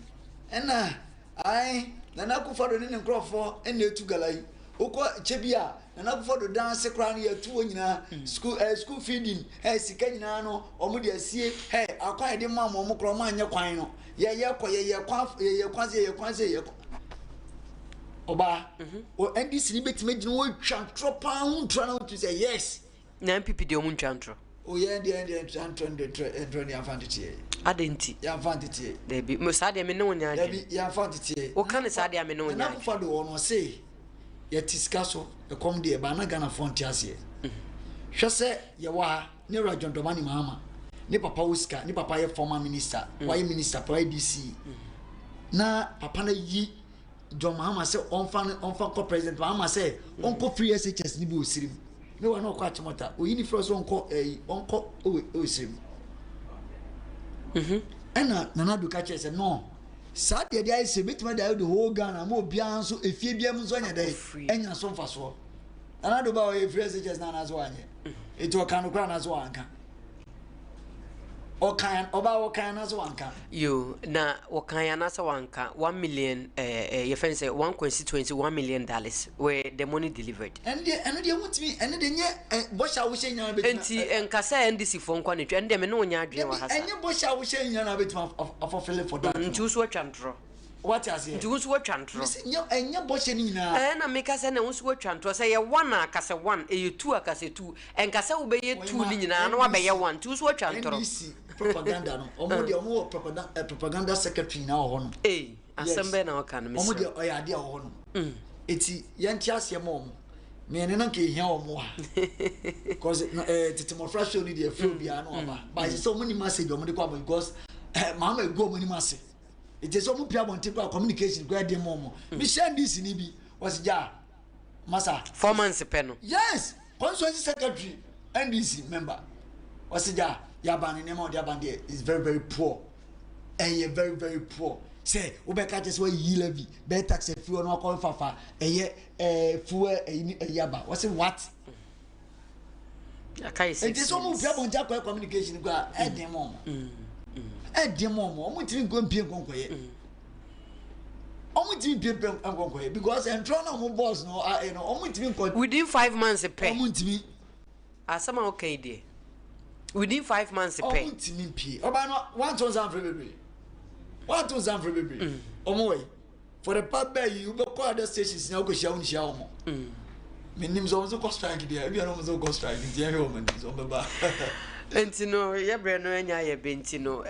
ɛna ae Nana Akufo-Addo ne ne nkorɔfoɔ ɛna etu gala yi wokɔ kyɛ bi a Nana Akufo-Addo dan ase koraa no yɛtu hɔ nyinaa school ɛɛ school feeding ɛɛ sika nyinaa no wɔn de asie ɛɛ akwan yɛde maa wɔn koraa wɔn anyɛ kwan no yɛyɛ kɔ yɛyɛ kwan yɛyɛ kwan sɛ yɛyɛ kwan sɛ yɛyɛ kwan ɔbaa wɔ NDC ni betumi gyina hɔ atwa ntorɔ paa ho ntorɔ na wotu sɛ yes. Na NPP deɛ wɔn ntwa ntorɔ. O yɛn deɛ deɛ ntorɔ ntorɔ ntorɔ ntorɔ deɛ yɛnfa nteteɛ. Adɛn nti. Yɛnfa nteteɛ. Dabi mo saa deɛ me ne wo nyɛ adwene. Dabi yɛnfa nteteɛ. Woka ne saa deɛ me ne wo nyɛ adwene. Nana Akufo-Addo wɔ no ɔse yɛte sika so ɛkɔm deɛ ɛbaa na Ghanafoɔ nte aseɛ. Hwɛ sɛ yɛwɔ ha ne wura John Dramani Mahama ne papa wɔ sika ne papa yɛ former minister wayɛ minister pɛ wayɛ DC na papa no yi John Mahama sɛ ɔmfa no ɔmfa nkɔ president Mahama sɛ ɔnkɔ free SHS ne bi wɔ sirim ne wa na ɔkɔ Achimota oyi ne frɛ sɛ ɔnkɔ ɛyi ɔnkɔ ɛwɔ ɛwɔ sirim ɛna Nana Addo ka kyerɛ sɛ no saa deɛ deɛ ayɛ sɛ ebetumi de ayɛ the whole Ghana ma obiara nso efie biara mu nso anya dɛ anya so mfasoɔ Nana Addo ba ɔyɛ free SHS na anaasɛ wanyɛ eti ɔka no koraa anaasɛ wanka ɔkan ɔbaa ɔkan anaasɛ wanka. Yo, na wɔkan anaasɛ wanka 1 million yɛfɛ no sɛ one constituency $1 million were the money delivered. Ɛno deɛ ɛno deɛ wotumi ɛno deɛ nyɛ ɛ bɔhyɛ a wohyɛ nyinaa bɛtumi. Nti nka sɛ NDC foɔ nkwa ne twa ɛno deɛ me ne wo nyɛ adwene wɔ ha sa. Ɛnyɛ bɔhyɛ a wohyɛ nyinaa na bɛtumi afulfill for that. Nti wo so watwa ntorɔ. Wate aseɛ. Nti wo nso watwa ntorɔ. Mesi nyɛ ɛnyɛ bɔhyɛ no nyinaa. Ɛɛ na meka sɛ na wo nso watwa ntorɔ sɛ yɛ one a kasɛ one ɛyɛ two a kasɛ two ɛnka sɛ wobɛyɛ two ne nyinaa na wabɛyɛ one nti wo nso watwa ntorɔ. NDC propaganda no ɔmo deɛ ɔmo wɔ propaganda propaganda secretary nyinaa wɔ hɔ no. Ee asɛm bɛɛ na ɔka no mesrɛ. Ɔmo deɛ ɔyɛ adeɛ wɔ hɔ no. Eti yɛn te aseɛ ma ɔmo mmienu no nka ehia ɔmo a cause tete mmɔfra show ni deɛ efiri obiara na ɔba but ɛsɛ sɛ ɔmo ni message ɔmo de kɔ abɔ because maama egu ɔmo anim ase. Nti sɛ ɔmo pia abɔnten koraa communication koraa den ma ɔmo. Mehyia NDC ni bi, ɔsi gya masa. 4 months pɛ no. Yes, constituency secretary NDC member. Ɔsi gya yaban ne nneɛma ɔde aban deɛ is very very poor. Ɛyɛ very very poor. Sɛ wobɛka kyerɛ sɛ wayiyi levy bɛyɛ tax afiri hɔ na wakɔ fafa ɛyɛ ɛɛ fuel ɛyi ne ɛyi aba wɔsi what? Nti sɛ ɔmo pia bɔnten akɔyɛ communication kɔ a ɛden ma ɔmo ɛden ma ɔmo ɔmo ntumi nkɔ mpie nkɔ nkɔyɛ ɔmo ntumi mpie mpie nkɔ nkɔyɛ because ntorɔ na ɔmo boss no ɛɛ no ɔmo ntumi nkɔ. Within 5 months pɛ. Ɔmo ntumi. Asɛm a ɔka yi deɛ, within 5 months pɛ. Ɔmo ntumi mpie ɔbaa no wanto nsa nfrɛ bebree wanto nsa nfrɛ bebree ɔmo wɔ yi for the past bɛɛ yi wobɛkɔ other stations na wokɔhyia wo nhyia wɔn. Menim sɛ ɔmo nso kɔ strike deɛ, ebia na ɔmo nso kɔ strike nti yɛhwɛ wɔn anim sɛ ɔmo bɛba. Nti no yɛbrɛ no anya yɛ bɛ nti no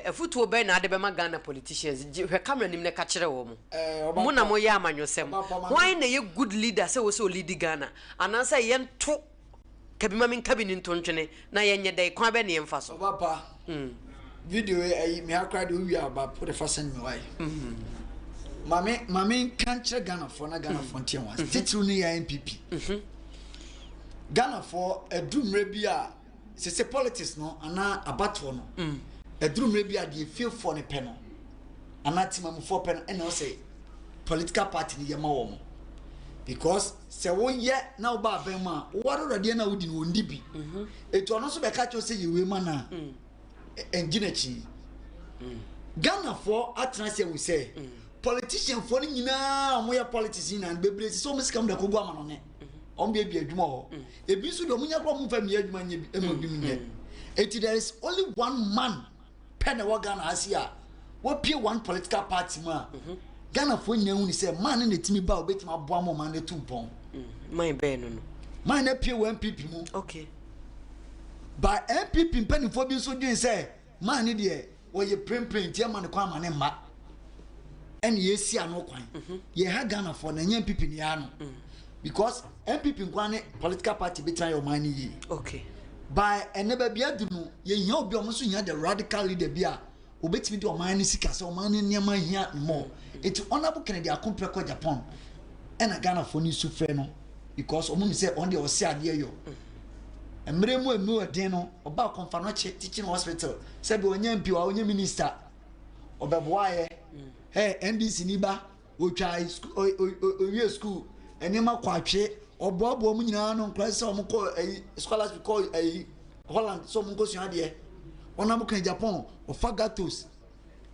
afutuo bɛn na ade bɛma Ghana politicians? Gye hwɛ camera nim na ka kyerɛ wɔn. Mo na moyɛ amanyɔsɛm. Hwan na ɛyɛ good leader sɛ wɔ sɛ ɔlead Ghana anaasɛ yɛnto kabi ma menka bi ne nto ntwene na yɛnyɛ dɛn, kwan bɛn na yɛmfa so? Ɔba pa, video yi ayi me akora de owie aba po de fa send me why. Mame mame nka nkyerɛ Ghanafoɔ na Ghanafoɔ nte wɔn ase. Titiriw ne yɛ NPP. Ghanafoɔ, aduru mmerɛ bi a sese politics no anaa abatoɔ no, aduru mmerɛ bi a deɛ fiefoɔ no pɛ no anaa temamufoɔ pɛ no ɛna ɔsɛ political party no yɛ ma wɔn, because sɛ woyɛ na woba abɛn mu a, woware awuradeɛ no a wodi no wɔndi bi. Etu ɔno nso bɛka kyerɛ sɛ yɛwei ma no a ɛngye n'akyi. Ghanafoɔ atena ase ahu sɛ politicianfoɔ no nyinaa a wɔyɛ politics nyinaa no, bebree sɛ wɔn sika mu de kɔgu amanɔne, wɔn biabia adwuma hɔ. Ebi nso deɛ wɔn nya koraa wɔn mfa mmea adwuma nyɛ bi ɛma bi mu nyɛ. Eti there is only one man pɛ na ɛwɔ Ghana ha si a wapue one political party mu a Ghanafoɔ nyinaa hu ne sɛ man no na etimi ba a obetumi aboa ma ɔman no atu mpɔn. Man bɛn no? Man no apue wɔ NPP mu. Ba NPP mpanimfoɔ bi nso dwen sɛ man no deɛ wɔyɛ prempren nti ɛma ne kwan ama ne mma ɛna yɛsi ano kwan. Yɛha Ghanafoɔ na ɛnyɛ NPP ne yɛha no, because NPP nkwa ne political party bɛtumi ayɛ ɔman no yie. By ɛnɛ baabi adu no, yɛhia obi a ɔmo nso hia the radical leader bi a obetumi de ɔman no sika sɛ ɔman no nneɛma hia no more. Eti Honourable Kennedy Akompreko Agyapong ɛna Ghanafoɔ no su frɛ no, because ɔmo nim sɛ ɔno deɛ ɔse adeɛ yɔ. Mmerɛ mu emu ɛden no, ɔba Kɔmfo Anokye Teaching Hospital, sɛbi ɔnyɛ MP wa ɔnyɛ minister, ɔbɛboa yɛ. Ɛ NDC ni ba otwa owie school nneɛma kɔ atwe, ɔboaboa mu nyinaa no nkora sɛ ɔmo kɔ ɛyi scholarship kɔ ɛyi Holland sɛ ɔmo nkɔ sua adeɛ. Ɔnam kan Japan ɔfa gatos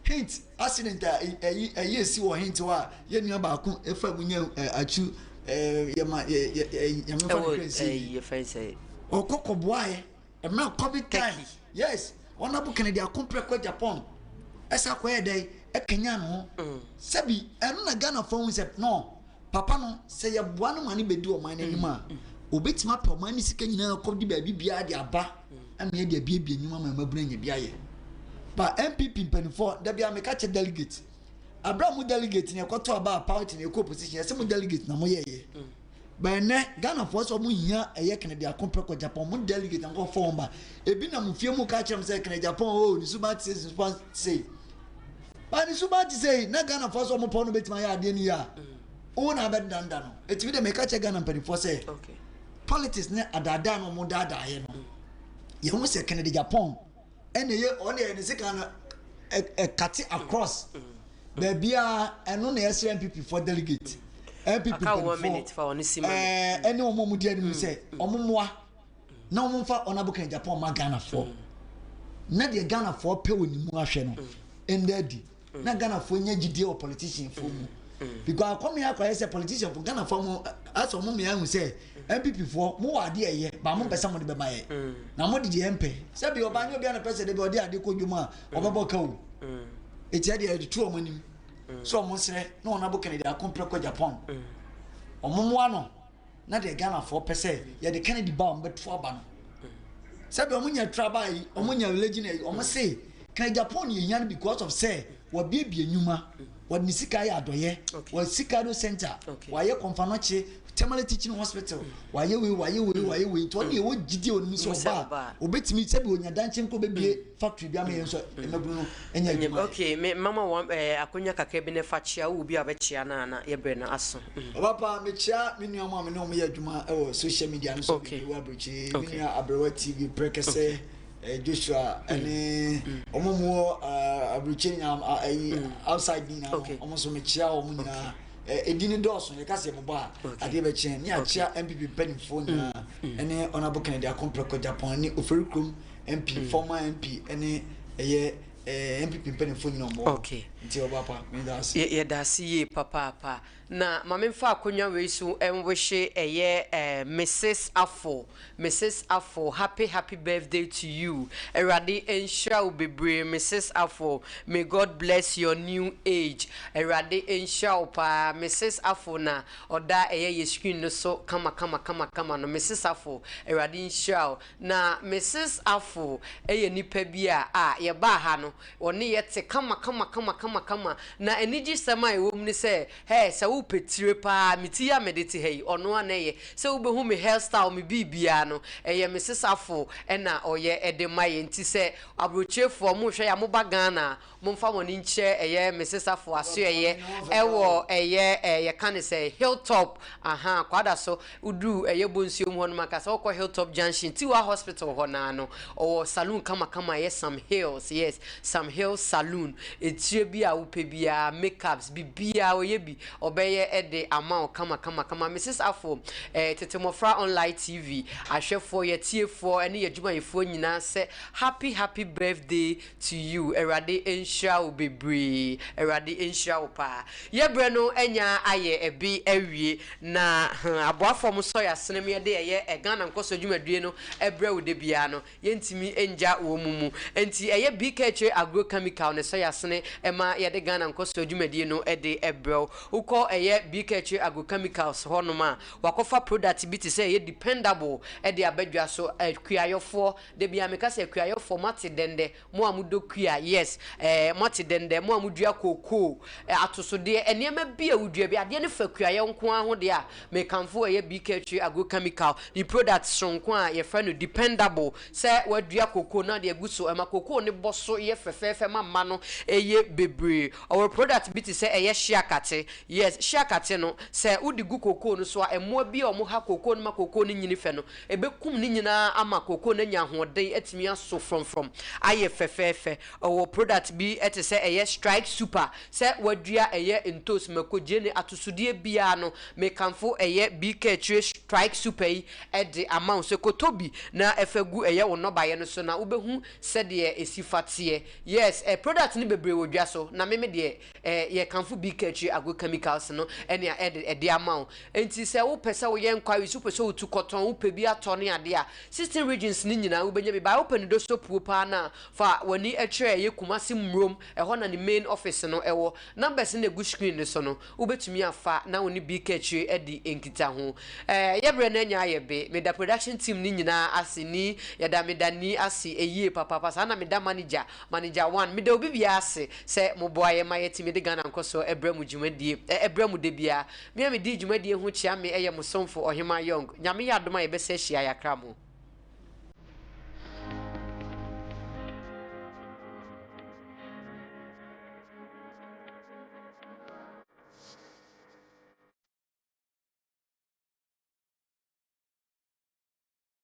hint accident a ɛyi esi wɔ hint hɔ a yɛn nua baako efa mu nya ɛ akyi ɛ yɛma yɛ yɛ ɛ nyame fa ne kra nsi ɔkɔ kɔboa yɛ mmerɛ COVID time. Yes, Honourable Kennedy Akompreko Agyapong ɛsɛ akɔyɛ dɛ ɛkanya ne ho sɛbi ɛno na Ghana fo ho sɛ no papa no sɛ yɛboa no ma no bɛdi ɔman no anim a, obɛtumi apɛ ɔman no sika nyinaa kɔ de baabi biara de aba ama yɛde abiebie nnwuma ma mmabunu anya bi ayɛ. Ba NPP mpanimfoɔ, da bia meka kyɛ delegate abira mo delegate na ɛkɔto aba a party na ɛkɔ opposition, yɛsɛ mo delegate na moyɛɛyɛ. But ɛnɛ Ghanafoɔ sɛ ɔmo hia ɛyɛ Kennedy Akompreko Agyapong, mo delegate na nkɔfɔ wɔn ba. Ebi nam fie mu ka kyerɛ m sɛ Kennedy Agyapong o ne suban te sɛ ne suban te sɛ ba ne suban te sɛ na Ghanafoɔ sɛ ɔmo pɔn no bɛtumi ayɛ adeɛ no yie a wo na abɛdedanda no. Etimi dɛ meka kyerɛ Ghana mpanimfoɔ sɛ politics ne adaadaa na ɔmo daadaa yɛ no, yɛn ho sɛ Kennedy Agyapong ɛna ɛyɛ ɔno deɛ ne sika no ɛkate across baabiara. Ɛno na yɛsrɛ NPP for delegate, NPP mpanimfoɔ ɛne wɔn a wɔn di anim sɛ wɔn mmoa na wɔn mfa Honourable Kennedy Agyapong ma Ghanafoɔ na deɛ Ghanafoɔ pɛ wɔ ne mu ahwɛ no ɛnda adi na Ghanafoɔ nya gyidie wɔ politicianfoɔ mu, because akɔmi akɔyɛ sɛ politicianfoɔ Ghanafoɔ mo asɛ wɔn mmea ehu sɛ NPP foɔ mo wɔ adeɛ ɛyɛ ba mo mpɛ sɛ mo de bɛma yɛ na mo de deɛ mpɛ sɛbi ɔbaa nye obi a na pɛ sɛ de bi ɔde adeɛ kɔ dwom a ɔbɛbɔ ka o. Eti ɛdeɛ yɛde to wɔn anim sɛ wɔn nsrɛ na wɔn abo Kennedy Akompreko Agyapong wɔn mmoa no na deɛ Ghanafoɔ pɛ sɛ yɛde Kennedy ba wɔn bɛto aba no sɛbi wɔn nya traba yi wɔn nya religion yi wɔn se Kennedy Agyapong yɛ hia no because of sɛ wɔabiebie nnwuma, wɔde ne sika ayɛ adɔyɛ, wɔ sika no center wɔayɛ Kɔmfo Anokye Tamale Teaching Hospital, wɔayɛ wei, wɔayɛ wei, wɔayɛ wei, nti ɔne ɛwɔ gyidie wɔ ne mu sɛ ɔba a obetumi sɛbi onya dankye nko bebie factory bi ama yɛn nso mmabunu no anya adwuma yɛ. Okay, me mama wɔn akonya kakra bi ne fa kyea wo bi a bɛkyea no a na yɛbrɛ no aso. Ɔba pa, mekyea me nua mo a me ne wɔn yɛ adwuma wɔ social media no so bebree wɔ aburokyire, me nua Aberewa TV, Prɛkɛsɛ, Joshua ɛne wɔn a wɔwɔ. Aburokyire nyinaa, ayi outside nyinaa no, wɔn nso mekyia wɔn nyinaa. Edin no dɔɔso, yɛka sɛ yɛbobɔ a, adeɛ bɛkye. Ne akyia NPP mpanimfoɔ nyinaa, ɛne Honourable Kennedy Akompreko Agyapong, ne Ofori Kurom MP, former MP, ɛne ɛyɛ NPP mpanimfoɔ nyinaa wɔn wɔ hɔ. Nti ɔba pa, meda ase. Yɛda ase yie papaapa. Na ma memfa akonwa wei so nwehye ɛyɛ eh Misis Afful, Misis Afful happy happy birthday to you, Awurade nhyira wo bebree Misis Afful, may God bless your new age, Awurade nhyira wo paa Misis Afful na ɔda ɛyɛ yɛ screen no so kama kama kama kama no, Misis Afful Awurade nhyira wo, na Misis Afful yɛ nipa bi a a yɛbaa ha no Wɔne yɛ te kama kama kama kama kama. Na anigyesɛm a ɛwɔ mu ne sɛ, hey, sɛ wopɛ tire paa a, me ti yi a mede te ha yi, ɔno ara na ɛyɛ. Sɛ wobɛhu me hairstyle, me biribiara no, ɛyɛ me sesafo na ɔyɛ de ma yɛn. Nti sɛ aburokyirefoɔ, mohwɛ yɛn a, moba Ghana a, momfa mo ani nkyerɛ ɛyɛ me sesafo asoɛeɛ ɛwɔ ɛyɛ eh, yɛka no sɛ Hilltop, ahaa, Kwadaso. Woduru ɛyɛ Bonsuom hɔ nom a, ka sɛ wokɔ Hilltop Junction, Tiwa Hospital hɔ no ara no, ɔwɔ saloon kamakama a ɛyɛ Sam Hills, yes, Sam Hills Saloon. Etire bi a wopɛ biara, makeups, biribiara ɔyɛ bi, ɔbɛyɛ de ama wo kamakamakama. Mrs. Afful, eh, Tete Mmɔfra Online TV ahwɛfoɔ, yɛatiefoɔ ne yɛadwumayɛfoɔ nyinaa sɛ happy happy birthday to you. Awurade nhyira wo bebree. Awurade nhyira wo paa. Yɛ berɛ no anya ayɛ ɛbe awie na hmm aboafoɔ mo sɔ yɛ asene mo yɛde ɛyɛ Ghana nkɔsoɔ dwumadie no brɛ wo da biara no yɛntumi ngya wɔn mu mu nti ɛyɛ BK Akyire Agro Chemical na ɛsɔ yɛ asene ma yɛde Ghana nkɔsoɔ dwumadie no de brɛ wo. Wokɔ ɛyɛ BK Akyire Agro Chemicals hɔ nom a wakɔfa product bi te sɛ ɛyɛ dependable de aba dwa so akuayɔfoɔ da biara meka sɛ akuayɔfoɔ moate dɛndɛ Mo a modɔ kua, yes, eh, moate dɛn dɛ? Mo a modua kookoo, eh, atosodeɛ, nneɛma bi a wodua bi, adeɛ no fa kuayɛ nko ara ho deɛ a, mekamfo ɛyɛ BK Tree Agrochemical, ne product soronko a yɛfrɛ no Dependable, sɛ woadua kookoo na wode agu so, ɛma kookoo no bɔ so yɛ fɛfɛɛfɛ ma mma no yɛ bebree. Ɔwɔ product bi te sɛ ɛyɛ hyeakate, yes, hyeakate no, sɛ wode gu kookoo no so a, mmoa bi a wɔha kookoo no ma kookoo no nyini fɛ no, Ɛbɛkum ne nyinaa ama kookoo no anya ahoɔden atumi aso frɔmfrɔm ayɛ fɛfɛɛfɛ. Ɔwɔ product bi te sɛ ɛyɛ strike super sɛ wadua ɛyɛ ntos, mako, gyeene, atosodeɛ biara no mekamfo ɛyɛ BK akyire strike super yi de ama wo sɛ kɔtɔ bi na fa gu ɛyɛ wo nnɔbaeɛ no so na wobɛhu sɛdeɛ ɛsi fa teɛ. Yes, product no bebree wɔ dwa so na me me deɛ yɛkamfo BK akyire agro chemicals no ɛnea ɛde ɛde ama wo. Enti sɛ wopɛ sɛ woyɛ enquiries, wopɛ sɛ wotu kɔtɔn, wopɛ bi atɔ ne adeɛ a, 16 regions no nyinaa wobɛnya bi. But wopɛ no dosopuo paa no a, fa w'ani kyerɛ ɛyɛ Kumasi Mmrom, ɛhɔ na ne main office no wɔ. Numbers no na ɛgu screen no so no, wobɛtumi afa na wo ne BK akyire adi nkitaho. Ɛɛ yɛ berɛ no anya ayɛ be. Meda production team no nyinaa ase, ni, yɛda meda Ni ase yie papaapa, saa na meda manager, manager one, meda obi biara ase sɛ moboa yɛn ma yɛtumi de Ghana nkɔsoɔ brɛ mo dwumadie, brɛ mo da biara. Me a medi dwumadie ho kyea me yɛ mo somfo Ɔhemaa Young. Nyame yɛ adom a yɛbɛsa ahyia yɛakra mo.